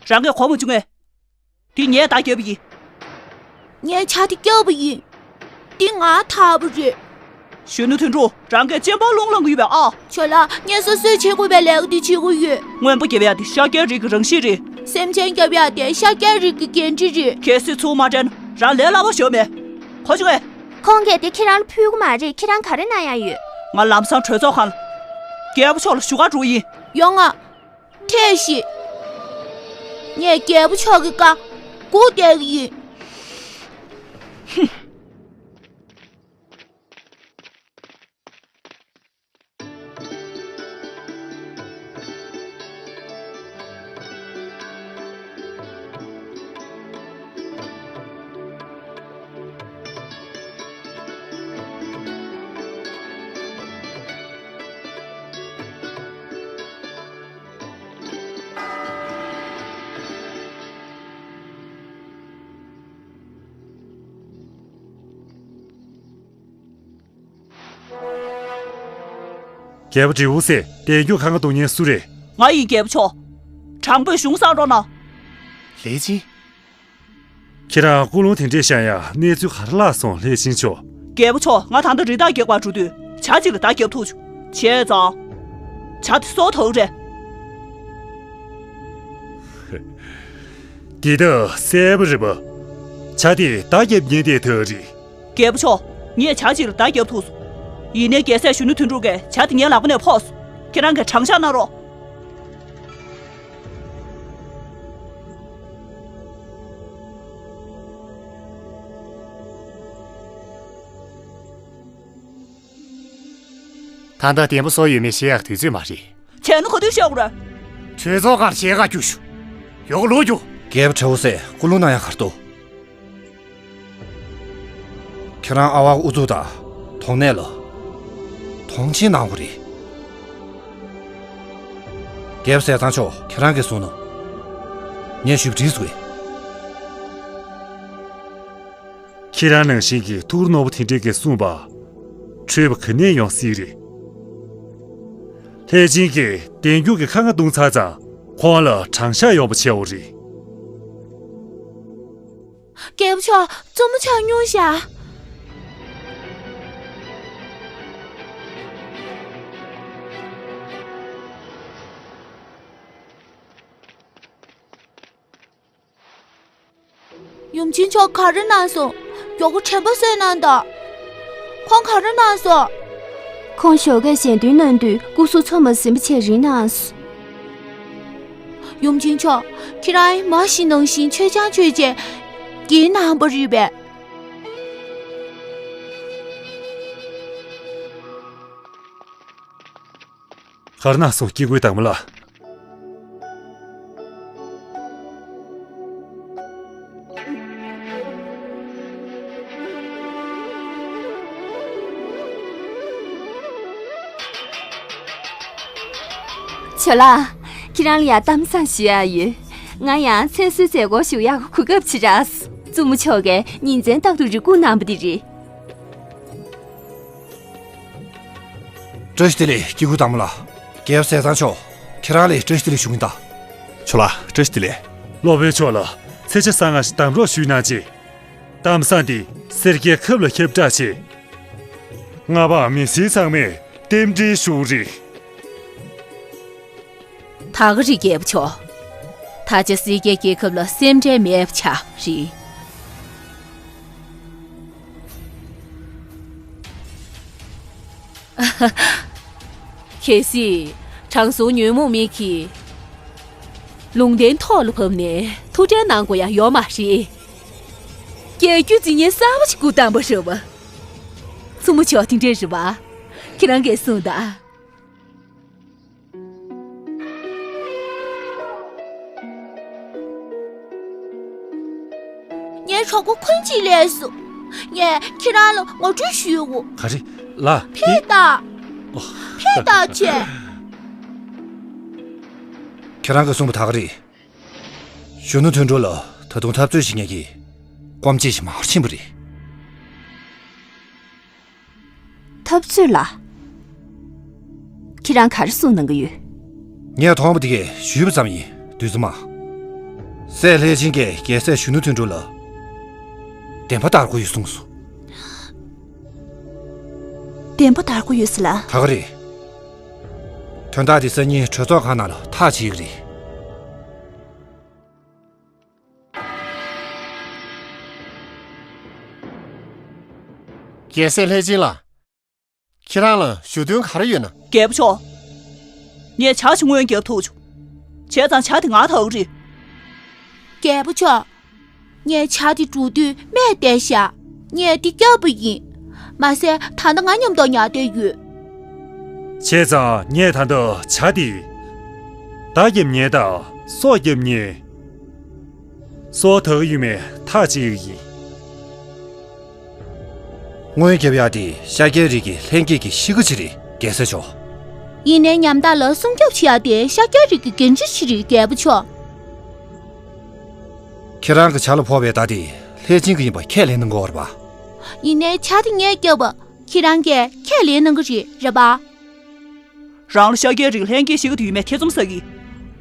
རང་གིས་གོ་མ་བྱུང་ངས། འདི་ངའི་མདའ་བརྒྱབ་པ་ཡིན། ངས་བྱ་དེ་བརྒྱབ་པ་ཡིན། འདི་ང་འཐབ་པ་རེད། གཞོན་ནུ་དོན་གྲུབ། རང་གིས་གཅེན་པོ་རླུང་ལངས་ཀྱི་ཡོད་པས་ཨ། ཇོ་ལགས། ངས་སོ་སོས་བྱེད་དགོས་པའི་ལས་ཀ་འདི་བྱེད་ཀྱི་ཡོད། རྔོན་པ་རྒྱབ་ཡ་དེ་ཤཱཀྱའི་རིགས་ཀྱི་རང་གཤིས་རེད། སེམས་ཅན་རྒྱབ་ཡ་དེ་ཤཱཀྱའི་རིགས་ཀྱི་འགན་འཁྲི་རེད། གལ་སྲིད་ཚུར་མ་སྤྲད་ན་རང་ལས་སླ་པོ་ཞིག་མེད། གོ་བྱུང་ངས། ཁོང་གིས་དེ་ཁྱེད་རང་ལ་ཕུལ་གྱི་མ་རེད། ཁྱེད་རང་ག་རེ་གནང་ཡ་ཡོད། ང་ལམ་སང་གྲོས་ཚོགས་ཁང་ལ་རྒྱལ་པོ་མཆོག་ལ་ཞུ་གར་འགྲོ་གི་ཡིན། ཡོང་ང་། ཁྲེལ་ཞིག་ངས་རྒྱལ་པོ་མཆོག་གི་བཀའ་སྒུག་བསྡད་ཀྱི་ཡིན། རྒྱལ་པོ་དྲིལ་བུ་ཟེར་བདེ་མགྱོགས་ཁ་ང་གཏོང་མཁན་སུ་རེད། ང་ཡིན་རྒྱལ་པོ་མཆོག་དྲང་པོས་གཞུང་བསྲང་རོགས་གནང་། ལས་ཅི། ཁྱེད་རང་ཀུན་སློང་དེ་འདྲས་བཤད་ཡ་གནས་ཚུལ་ག་རེ་ལྷག་སོང་ལྷས་སྦྱིན་མཆོག་རྒྱལ་པོ་མཆོག་ང་ད་ལྟ་རི་དྭགས་རྒྱག་པར་འགྲོ་དུས་བྱ་གཅིག་ལ་མདའ་རྒྱབ་ཐུག་བྱུང་། བྱས་ཙང་། བྱ་དེ་སྲོག་ཐོག་རེད། འདི་ད་གསལ་པོ་རེད་པ། བྱ་དེ་མདའ་རྒྱབ་ཉན་དེ་ཐག་རེད། རྒྱལ་པོ་མཆོག་ངས་བྱ་གཅིག་ལ་མདའ་རྒྱབ་ཐུག་སོང་། ཡིན་ནའི་རྒྱལ་སྲས་གཞོན་ནུ་དོན་གྲུབ་ཀྱིས་བྱ་དེ་ངའི་ལག་པ་ནས་ཕོག་སོང་། ཁྱེད་རང་གིས་དྲང་བཞག་གནང་རོགས། ད་ལྟ་བདེན་པ་བཟོ་ཡོད་མེད་བཤད་ཡག་དུས་ཚོད་མ་རེད། བྱས་ན་ག་དུས་བཤད་དགོས་རེད། གྲོས་ཚོགས་ཁར་བཤད་ག་རྒྱུགས་ཤོག་ཡོག་ལོ་རྒྱུགས། རྒྱལ་པོ་དྲིལ་བུ་ཟེར་ཀུན་སློང་གནང་ཡག་ག་རེ་འདུག་ཁྱེད་རང་ཨ་ཝག་ཨུ་ཚུགས་དང་དོགས་གནས་ལ་མཐོང་ཆེན་གནང་དགོས་རེད། རྒྱལ་པོ་ཟས་གཙང་མཆོག་ཁྱེད་རང་གིས་གསུངས་ནོ། ངས་ཞུ་བྲིས་སུ་བས། ཁྱེད་རང་ནང་བཞིན་གྱི་ཐུགས་རྣོ་པོ་དེ་འདྲས་ཀྱིས་གསུངས་པ། འཕྲོས་པ་ག་ནས་ཡོང་སྲིད་རེད། ལྷས་སྦྱིན་གྱིས་བདེ་མགྱོགས་ཀྱི་ཁ་ང་བརྡུངས་ཚར་ཙང་ཁོང་ལ་དྲང་བཞག་ཡོང་པ་བྱས་འོ་རེད། རྒྱལ་པོ་མཆོག་བཙུན་མོ་ཆགས་མྱོང་ཤག་ཡུམ་ཆེན་མཆོག་ག་རེ་གནང་སོང་། མགྱོགས་པོ་དྲན་པ་གསོས་གནང་དང་། ཁོང་ག་རེ་གནང་སོང་། ཁོང་ཞོགས་ཀས་ཞལ་འདོན་གནང་དུས་སྐུ་གཟུགས་ཚང་མ་ཟིན་པ་བྱས་རིལ་གནང་སོང་། ཡུམ་ཆེན་མཆོག་ཁྱེད་རང་མ་གཞི་ནང་བཞིན་ཆོས་ཀྱང་ཆོས་བྱས་རྒྱན་གནང་པ་རེད་པས། ག་རེ་གནང་སོང་སྐྱེ་དགུའི་བདག་མོ་ལགས། ཇོ་ལགས། ཁྱེད་རང་ལ་ཡང་གཏམ་བཟང་ཞུ་ཡག་ཡོད། ང་ཡང་ཚེ་བསོད་མཛད་སྒོ་ཞུ་ཡག་གོ་སྐབས་ཅིག་རག་སོང་། བཙུན་མོ་མཆོག་གིས་ཉིན་མཚན་རྟག་ཏུ་རེ་སྒུག་གནང་པ་འདི་རེད། བཀྲ་ཤིས་བདེ་ལེགས་སྐྱེ་དགུའི་བདག་མོ་ལགས། རྒྱལ་པོ་ཟས་གཙང་མཆོག་ཁྱེད་རང་ལ་བཀྲ་ཤིས་བདེ་ལེགས་ཞུ་གིན་གདའ། ཇོ་ལགས་བཀྲ་ཤིས་བདེ་ལེགས། སློབ་དཔོན་མཆོག་ལ་ཚེས་བཅུ་གསང་སྔགས་ཤིག་གདམ་རོགས་ཞུས་གནང་རྗེས། གཏམ་བཟང་འདི་སེར་སྐྱའི་ཁབ་ལ་ཁྱབ་བསྒྲགས་བྱས། མངའ་འབངས་མི་སེར་ཚང་མས་རྟེན་འབྲེལ་ཞུ་རེད། ད་ག་རེད་རྒྱལ་པོ་མཆོག་ད་ཆ་སེར་སྐྱའི་རྒྱལ་ཁབ་ལ་སེམས་ཁྲལ་མེད་པ་ཆགས་རེད། གལ་སྲིད་དྲང་སྲོང་ཉོན་མོངས་མི་གིས་ལུང་བསྟན་ཐོག་ལ་བབས་ནས་ཐུགས་ཁྲལ་གནང་དགོས་ཡ་ཡོད་མ་རེད། རྒྱལ་རྒྱུད་འཛིན་མཁན་གསར་པ་ཞིག་སྐུ་བལྟམས་པ་རེད་པ། བཙུན་མོ་མཆོག་དེ་འདྲས་རེད་པ། ཁྱེད་རང་གིས་གསུངས་དང་། ངའི་གྲོགས་པོ་ཁོང་ཅིག་སླེབས་སོང་། ངས་ཁྱེད་རང་ལ་ངོ་སྤྲོད་ཞུའོ། ག་རེ། ལ། ཕེབས་དང་། ཨོ། ཕེབས་དང་བྱས། ཁྱེད་རང་གིས་གསུངས་པ་ད་ག་རེད། གཞོན་ནུ་དོན་གྲུབ་ལ་ད་དུང་འཐབ་རྩོད་བྱེད་མཁན་གྱི་སྐོམ་ཆས་ཤིག་མར་ཕྱིན་པ་རེད། འཐབ་རྩོད་ལ། ཁྱེད་རང་ག་རེ་གསུངས་གནང་གི་ཡོད། ངས་མཐོང་བ་དེ་གས་ཞུས་པ་ཙམ་ཡིན། བདུད་བཙུན་མ། སྲས་ལྷས་བྱིན་གྱིས་རྒྱལ་སྲས་གཞོན་ནུ་དོན་གྲུབ་ལ་བདེན་པ་དར་དགོས་ཡོད་གསུངས་སོང་། བདེན་པ་དར་དགོས་ཡོད་ཟེར་ལ། ད་ག་རེད། དོན་དག་དེ་སང་ཉིན་གྲོས་ཚོགས་ཁང་ནང་ལ་ཐག་བཅད་ཀྱི་རེད། རྒྱལ་སྲས་ལྷས་བྱིན་ལགས། ཁྱེད་རང་ལ་ཞུ་དོན་ག་རེ་ཡོད་ན། རྒྱལ་པོ་མཆོག་ངས་ཇ་ཞིག་སྔོན་བརྒྱབ་ཐུབ་བྱུང་། བྱས་ཙང་ཇ་དེ་ང་འཐུང་གི་རེད། རྒྱལ་པོ་མཆོག་ངས་ཇ་དེ་འགྲོ་དུས་སྨྲས་བསྡད་ཤག་ངས་དེ་བརྒྱབ་པ་ཡིན། མ་ཟད་ད་ལྟ་ང་མཉམ་དུ་ཉལ་བསྡད་ཡོད། བྱས་ཙང་ངས་ད་ལྟ་ཇ་དེ། མདའ་རྒྱབ་ཉན་དང་སྲོག་རྒྱབ་ཉན། སྲོག་དག་ཡོད་མེད་ཐག་བཅད་ཀྱི་ཡིན། སྔོན་བརྒྱབ་ཡག་དེ་ཤཱཀྱའི་རིགས་ཀྱི་ལྷན་སྐྱེས་ཀྱི་གཤིས་ཀ་ཅིག་རེད། རྒྱལ་སྲས་མཆོག་ཡིན་ནའི་ཉམ་ཐག་ལ་སྲུང་སྐྱོབ་བྱེད་ཡག་དེ་ཤཱཀྱའི་རིགས་ཀྱི་འགན་འཁྲི་ཅིག་རེད། རྒྱལ་པོ་མཆོག་ཁྱེད་རང་གི་ཇ་ལ་ཕོག་པའི་མདའ་དེ་ལྷས་བྱིན་གྱི་ཡིན་པ་ཁས་ལེན་གནང་གི་ཡོད་རེད་པ། ཡིན་ནའི་ཇ་དེ་ངས་བརྒྱབ་པ་ཁྱེད་རང་གིས་ཁས་ལེན་གནང་གི་རེད། རེད་པ། རང་ལ་ཤཱཀྱའི་རིགས་ལྷན་སྐྱེས་ཤིག་གི་དུས་མེད་ཐེ་ཚོམ་ཟ་གི།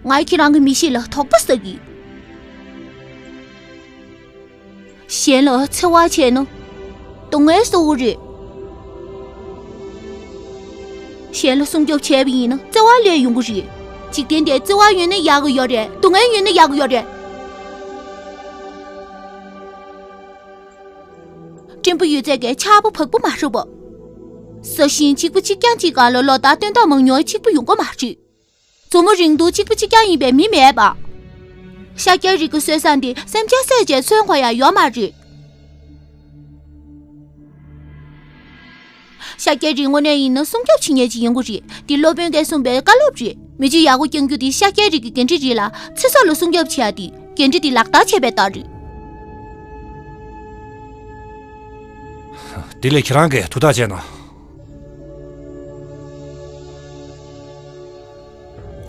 ང་ཁྱེད་རང་གི་མི་གཤིས་ལ་དོགས་པ་ཟ་གི། གཞན་ལ་འཚེ་བ་བྱས་ན་སྡུག་བསྔལ་གསོག་གི་རེད། གཞན་ལ་སྲུང་སྐྱོབ་བྱས་པ་ཡིན་ན་བརྩེ་བ་སླེབས་ཡོང་གི་རེད། འཇིག་རྟེན་འདིར་བརྩེ་བ་ཡོད་ན་ཡག་གི་ཡོད་རེད། སྡུག་བསྔལ་ཡོད་ན་ཡག་གི་ཡོད་རེད། སྲིན་པོ་ཡོད་ཚད་ཀྱི་ཆར་པ་བབས་པ་མ་རེད་པ། ས་ཞིང་གཅིག་པ་གཅིག་རྐྱང་གཅིག་སྒང་ལ་ལོ་ལྟར་སྟོན་ཐོག་མང་ཉུང་གཅིག་པ་ཡོང་གི་མ་རེད། མཛོ་མོ་རིང་ཐུང་གཅིག་པ་གཅིག་རྐྱང་ཡིན་པའི་མི་མེད་པ། ཤཱཀྱའི་རིགས་ཀྱི་སྲོལ་བཟང་འདི་སེམས་ཅན་བསད་བྱས་མཚོན་དགོས་ཡ་ཡོད་མ་རེད། ཤཱཀྱའི་རིགས་དངོས་གནས་ཡིན་ན་སྲུང་སྐྱོབ་བྱེད་མཁན་ཅིག་ཡིན་དགོས་རེད། འདི་སློབ་དཔོན་གྱིས་གསུངས་པའི་བཀའ་སློབ་རེད། མི་ཚེ་ཡག་པོ་བསྐྱང་རྒྱུ་དེ་ཤཱཀྱའི་རིགས་ཀྱི་འགན་འཁྲི་རེད་ལ། ཚེ་སྲོག་ལ་སྲུང་སྐྱོབ་བྱེད་ཡ་དེ་འགན་འཁྲི་དེ་ལག་བསྟར་བྱས་པའི་རྟགས་རེད། དེ་ལས་ཁྱེད་རང་གིས་ཐུགས་ཐག་བཅད་ན།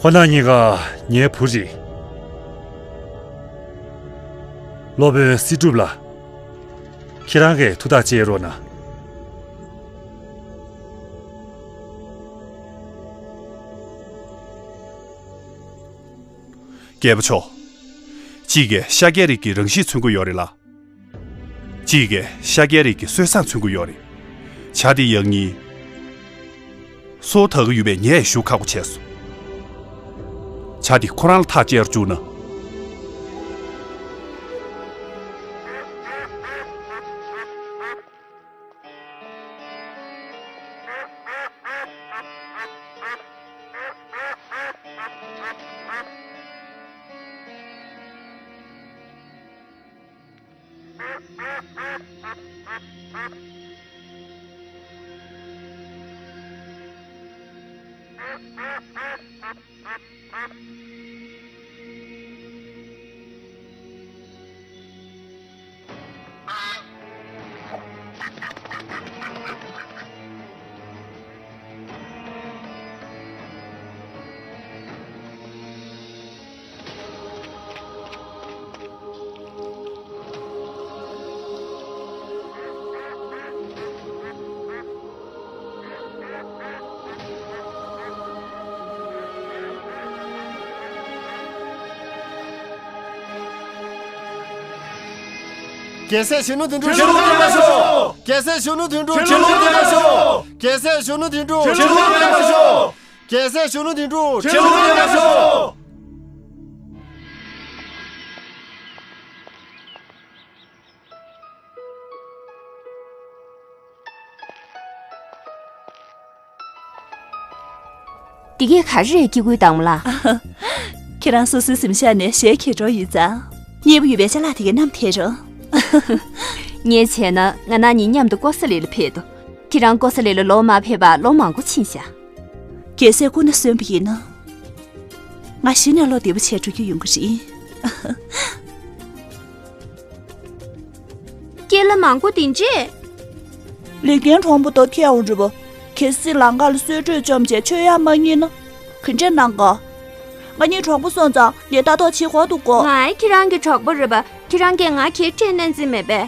ཁོ་ན་གཉིས་ཀ་ངའི་བུ་རེད། སློབ་དཔོན་སྲིད་སྒྲུབ་ལགས། ཁྱེད་རང་གིས་ཐུགས་ཐག་བཅད་རོགས་གནང་། རྒྱལ་པོ་མཆོག་གཅིག་གིས་ཤཱཀྱའི་རིགས་ཀྱི་རང་གཤིས་མཚོན་གྱི་ཡོད་རེད་ལ། གཅིག་གིས་ཤཱཀྱའི་རིགས་ཀྱི་སྲོལ་བཟང་མཚོན་གྱི་ཡོད་རེད། ཇ་དེ་ཡག་ཉེས། སོ་ཐག་གི་ཡོད་པས་ངས་ཞུ་ཁག་པོ་བྱས་སོང་། ཇ་དེ་ཁོ་རང་ལ་ཐག་བཅད་རུ་བཅུག་ན། རྒྱལ་སྲས་གཞོན་ནུ་དོན་གྲུབ་ཁྲི་ལོ་བརྟན་པར་ཤོག་རྒྱལ་སྲས་གཞོན་ནུ་དོན་གྲུབ་ཁྲི་ལོ་བརྟན་པར་ཤོག་རྒྱལ་སྲས་གཞོན་ནུ་དོན་གྲུབ་ཁྲི་ལོ་བརྟན་པར་ཤོག་རྒྱལ་སྲས་གཞོན་ནུ་དོན་གྲུབ་ཁྲི་ལོ་བརྟན་པར་ཤོག་འདི་གས་ག་རེ་རེད། སྐྱེ་དགུའི་བདག་མོ་ལགས། ཁྱེད་རང་སོ་སོའི་གཟིམ་ཤག་ནས་གཞས་གྱེར་འགྲོ་ཡིན་ཙང་། མཉེས་པོ་ཡོད་པའི་ཅ་ལག་དེ་གས་བསྣམས་ཐལ་རོགས། ངས་བྱས་ན་ང་རང་གཉིས་མཉམ་དུ་ཀོ་ས་ལི་ལ་ཕེབས་འདུག་ཁྱེད་རང་ཀོ་ས་ལི་ལ་ལོ་མ་ཕེབས་པ་ལོ་མང་པོ་ཕྱིན་ཤག་རྒྱལ་སྲས་སྐུ་ན་གསོན་པ་ཡིན་ན། ང་གཞི་ནས་བློ་བདེ་པོ་བྱས་འགྲོ་རྒྱུ་ཡོང་གི་རེད། སྐྱེས་ལ་མང་པོ་དེ་འདྲས། ལེགས་ལྡན་གྲོང་པ་དང་ཐེའུ་རི་བོ། གལ་སྲིད་ལམ་ཁ་ལ་གསོལ་མགྲོན་བཅོམ་བྱས་མཆོད་ཡག་མ་རྙེད་ན། ག་འདྲས་གནང་ག་ང་གཉིས་གྲོགས་པོ་སོང་ཙང་ངས་ལྟ་རྟོག་བྱེད་དགོས་འདུག་གོ། ང་ཁྱེད་རང་གི་གྲོགས་པོ་རེད་པ། ཁྱེད་རང་གིས་ང་གྱེར་སྤྲད་ན་འཛིན་མེད་པས།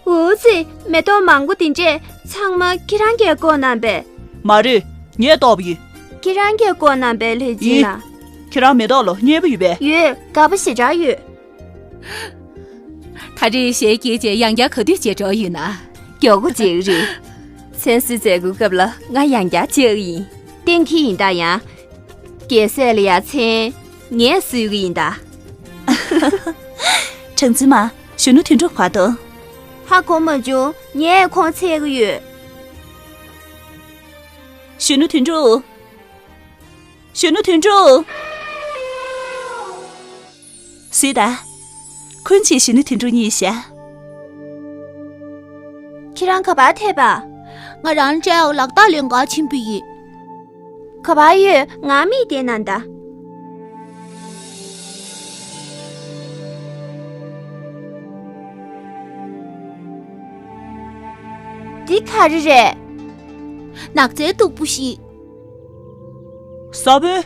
འུ་ཙི། མེ་ཏོག་མང་པོ་དེ་འདྲས་ཚང་མ་ཁྱེད་རང་གིས་བཀོག་གནང་པས། མ་རེད། ངས་བཏོག་པ་ཡིན། ཁྱེད་རང་གིས་བཀོག་གནང་པས་ལྷས་སྦྱིན་ལགས། ཁྱེད་རང་མེ་ཏོག་ལ་མཉེས་པོ་ཡོད་པས། ཡོད། དགའ་པོ་ཞེ་དྲག་ཡོད། ད་རེས་གཞས་སྐྱེས་རྗེས་ཡང་བསྐྱར་ག་དུས་མཇལ་འཕྲད་ཡོད་ན། མགྱོགས་པོ་མཇལ་གི་རེད། མཚན་གསོལ་མཛད་སྒོའི་སྐབས་ལ་ང་ཡང་བསྐྱར་མཇལ་གི་ཡིན། གཏན་འཁེལ་ཡིན་ད་ཡང་། རྒྱལ་སྲས་ལ་ཡ་མཚན་ངས་གསོལ་གི་ཡིན་ད། གྲངས་འཛིན་མ། གཞོན་ནུ་དོན་གྲུབ་ག་འདུག་ཧ་གོ་མ་བྱུང་། ངས་ཁོང་འཚོལ་གི་ཡོད། གཞོན་ནུ་དོན་གྲུབ། གཞོན་ནུ་དོན་གྲུབ། གཟིགས་དང་། ཁོང་ཚོས་གཞོན་ནུ་དོན་གྲུབ་རྙེད་ཤག་ཁྱེད་རང་ག་པར་ཐད་པ། ང་རང་འབྲས་ལག་རྟགས་ལེན་གར་ཕྱིན་པ་ཡིན། ག་པར་ཡོད། ང་མིག་བལྟས་ན་འདའ། འདི་ག་རེ་རེད། ནགས་ཚལ་སྟུག་པོ་ཞིག་ས་བོན།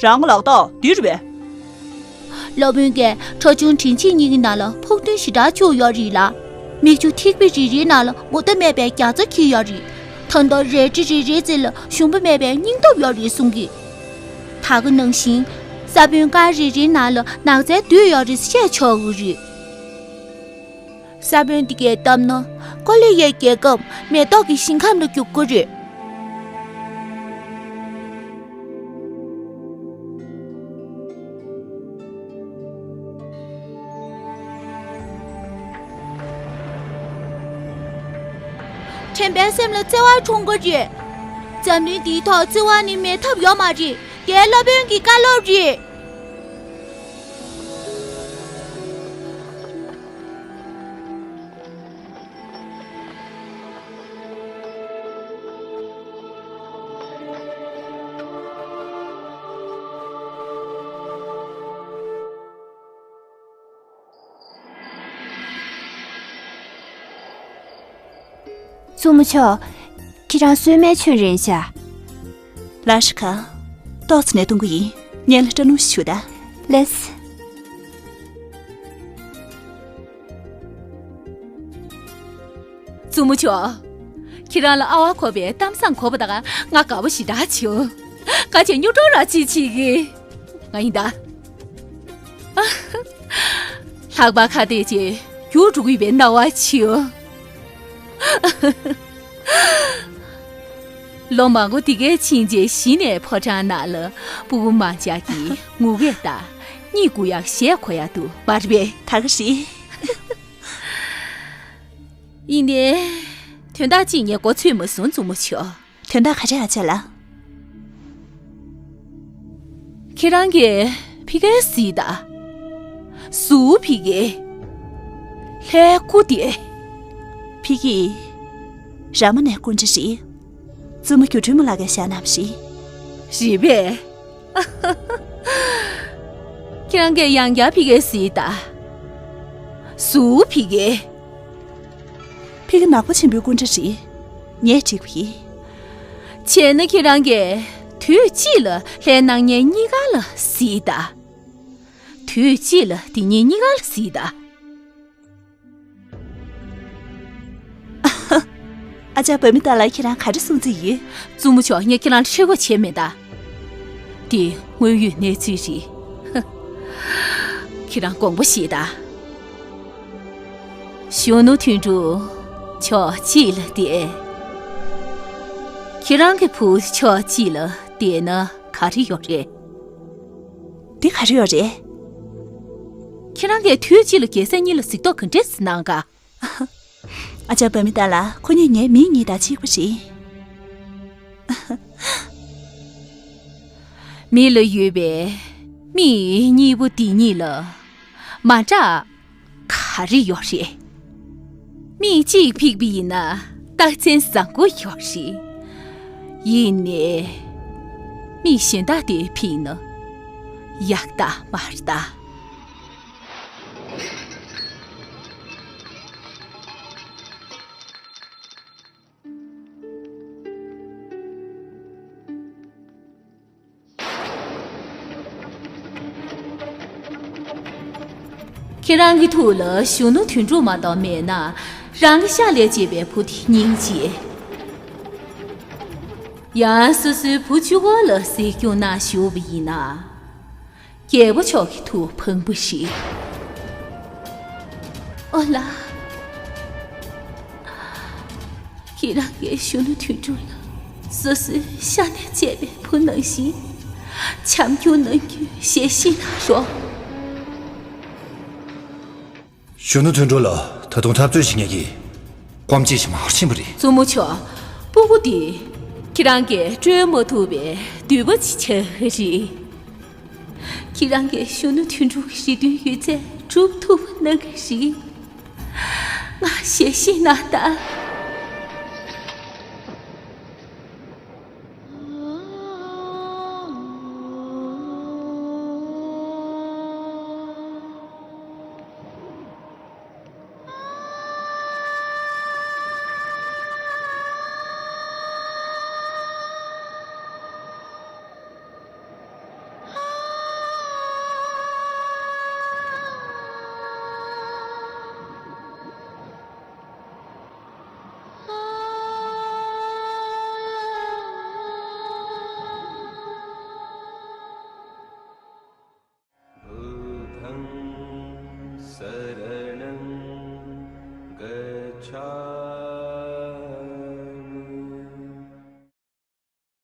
རང་གི་ལག་རྟགས་འདི་རེད་པས། སློབ་དཔོན་གྱིས་ཁྲ་ཆུང་དྲིན་ཆེན་གཉིས་ཀྱི་ནང་ལ་ཕུགས་འདུན་ཞེ་དྲག་བཅུག་ཡོད་རེད་ལ། མིག་ཆུ་ཐིགས་པ་རེ་རེའི་ནང་ལ་ངོ་ཚ་མེད་པའི་རྒྱ་མཚོ་འཁྱིལ་ཡོད་རེད། ད་ལྟ་རལ་གྲི་རེ་རེའི་རྩེ་ལ་ཞུམ་པ་མེད་པའི་སྙིང་སྟོབས་ཡོད་རེད་གསུང་གི། ད་ག་ནང་བཞིན། ས་བོན་དཀར་རེ་རེའི་ནང་ལ་ནགས་ཚལ་འདུས་ཡོད་རེད་བཤད་ཆོག་གི་རེད། ས་བོན་འདི་གས་བཏབ་ན་ཀོ་ལི་ཡའི་རྒྱལ་ཁབ་མེ་ཏོག་གི་ཞིང་ཁམས་ལ་འགྱུར་གྱི་རེད། དྲན་པའི་སེམས་ལ་བརྩེ་བ་འཁྲུངས་ཀྱི་རེད། འཛམ་གླིང་འདིའི་ཐོག་བརྩེ་བ་ནི་མེད་ཐབས་ཡོད་མ་རེད། དེ་སློབ་དཔོན་གྱི་བཀའ་སློབ་རེད། བཙུན་མོ་མཆོག་ཁྱེད་རང་གསོལ་མའི་མཆོད་རན་ཤག་ལ་ཧྲི་ཁ། ཏོག་ཙམ་ནས་གཏོང་གི་ཡིན། སྙན་ལ་སྐྲ་ནུ་ཞིག་ཞུ་ད། ལེས། བཙུན་མོ་མཆོག་ཁྱེད་རང་ལ་ཨ་ཝ་གོ་བའི་གཏམ་བཟང་གོ་བ་དང་ང་དགའ་པོ་ཞེ་དྲག་བྱུང་། ཁ་ཆེ་སྨྱུག་གྲོགས་ར་ཅིག་བྱེད་ཀྱི། ང་ཡིན་ད། ལྷག་པར་ཁ་བལྟས་རྗེས་རྒྱུགས་འགྲོ་གི་ཡོད་པའི་སྣང་བ་བྱུང་། ལོ་མང་པོ་དེ་གའི་ཕྱིན་རྗེས་གཞི་ནས་ཕོ་བྲང་ནང་ལ་སྤུ་གུ་མང་ཇག་གིས་ངུ་སྐད་དང་གཉིད་ཁུག་ཡག་གཞས་གོ་ཡག་འདུག་མ་རེད་པས། ད་ག་རེད། ཡིན་ནའི། དོན་དག་ཅིག་ངས་མགོ་ཚོས་མ་སོང་བཙུན་མོ་མཆོག་དོན་དག་ག་རེ་ཨ་ཅག་ལགས། ཁྱེད་རང་གིས་ཕ་གིར་གཟིགས་དང་། གཟུགས་ཕ་གི། ལྷའི་སྐུ་དེ། ཕ་གི། ར་མ་ནའི་སྐུ་འདྲ་རེད། བཙུན་མོ་སྒྱུ་འཕྲུལ་མ་ལགས་ཀྱིས་བཞག་གནང་བ་རེད། རེད་པས། ཁྱེད་རང་གིས་ཡང་བསྐྱར་ཕ་གིར་གཟིགས་དང་། གཟུགས་ཕ་གི། ཕ་གི་ནག་པོ་ཆེན་པོའི་སྐུ་འདྲ་རེད། ངས་འགྲིག་པ་ཡིན། བྱས་ན་ཁྱེད་རང་གིས་དུས་གཅིག་ལ་ལྷའི་སྣང་བརྙན་གཉིས་ཀ་ལ་གཟིགས་དང་། དུས་གཅིག་ལ་དེ་གཉིས་གཉིས་ཀ་ལ་གཟིགས་དང་། ཨ་ཅག་བུད་མེད་དག་ལ་ཁྱེད་རང་ག་རེ་གསུང་རྩིས་ཡོད། བཙུན་མོ་མཆོག་ངས་ཁྱེད་རང་ཁྲེལ་དགོས་བྱས་མེད་ད། འདི་དངོས་ཡོད་གནས་ཚུལ་རེད། ཁྱེད་རང་དགོངས་པ་བཞེས་དང་། གཞོན་ནུ་དོན་གྲུབ། ཕྱོགས་གཅིག་ལ་བསྡད། ཁྱེད་རང་གི་བུ་ཕྱོགས་གཅིག་ལ་བསྡད་ན་ག་རེ་ཡོད་རེད། འདི་ག་རེ་ཡོད་རེད། ཁྱེད་རང་གིས་དུས་གཅིག་ལ་རྒྱལ་སྲས་གཉིས་ལ་གཟིགས་རྟོག་ག་འདྲས་གནང་ག་ཨ་ཅག་པ་མི་ཏཱ་ལ། ཁོ་གཉིས་ངའི་མིག་གཉིས་དང་གཅིག་པ་རེད། མི་ལ་ཡོད་པའི་མིག་གཉིས་པོ་འདི་གཉིས་ལ་མ་འདྲ་ག་རེ་ཡོད་རེད། མིག་གཅིག་ཕིག་པ་ཡིན་ན་རྟགས་མཚན་བཟང་པོ་ཡོད་རེད། ཡིན་ནའི་མིག་གཞན་དག་དེ་ཕིག་ན་ཡག་རྟགས་མ་རེད་ད། ཁྱེད་རང་གི་ཐུགས་ལ་གཞོན་ནུ་དོན་གྲུབ་མ་གཏོགས་མེད་ན། རང་གི་ཤ་ལས་སྐྱེས་པའི་བུ་དེ་སྙིང་རྗེ། ཡང་སོ་སོའི་བུ་གཅིག་པོ་ལ་གཟིགས་སྐྱོང་གནང་བཞུགས་པ་ཡིན་ན། རྒྱལ་པོ་མཆོག་གི་ཐུགས་ཕངས་པོ་ཞིག་ཨོ་ལ། ཁྱེད་རང་གིས་གཞོན་ནུ་དོན་གྲུབ་ལ་སོ་སོའི་ཤ་ནས་བཅད་པའི་བུ་ནང་བཞིན་བྱམས་སྐྱོང་གནང་རྒྱུའི་ཞལ་བཞེས་གནང་རོགས། གཞོན་ནུ་དོན་གྲུབ་ལ་ད་དུང་འཐབ་རྩོད་བྱེད་མཁན་གྱི་སྐོམ་བྱེད་ཞིག་མང་པོ་ཕྱིན་པ་རེད། བཙུན་མོ་མཆོག་སྤུ་གུ་འདི་ཁྱེད་རང་གིས་སྤྲོད་མ་ཐུབ་པའི་མདུད་པ་ཅིག་ཆགས་ཀྱི་རེད། ཁྱེད་རང་གིས་གཞོན་ནུ་དོན་གྲུབ་ཀྱི་རེ་འདུན་ཡོད་ཚད་སྒྲུབ་ཐུབ་པ་གནང་གི་རེད། ང་ཞལ་བཞེས་གནང་དང་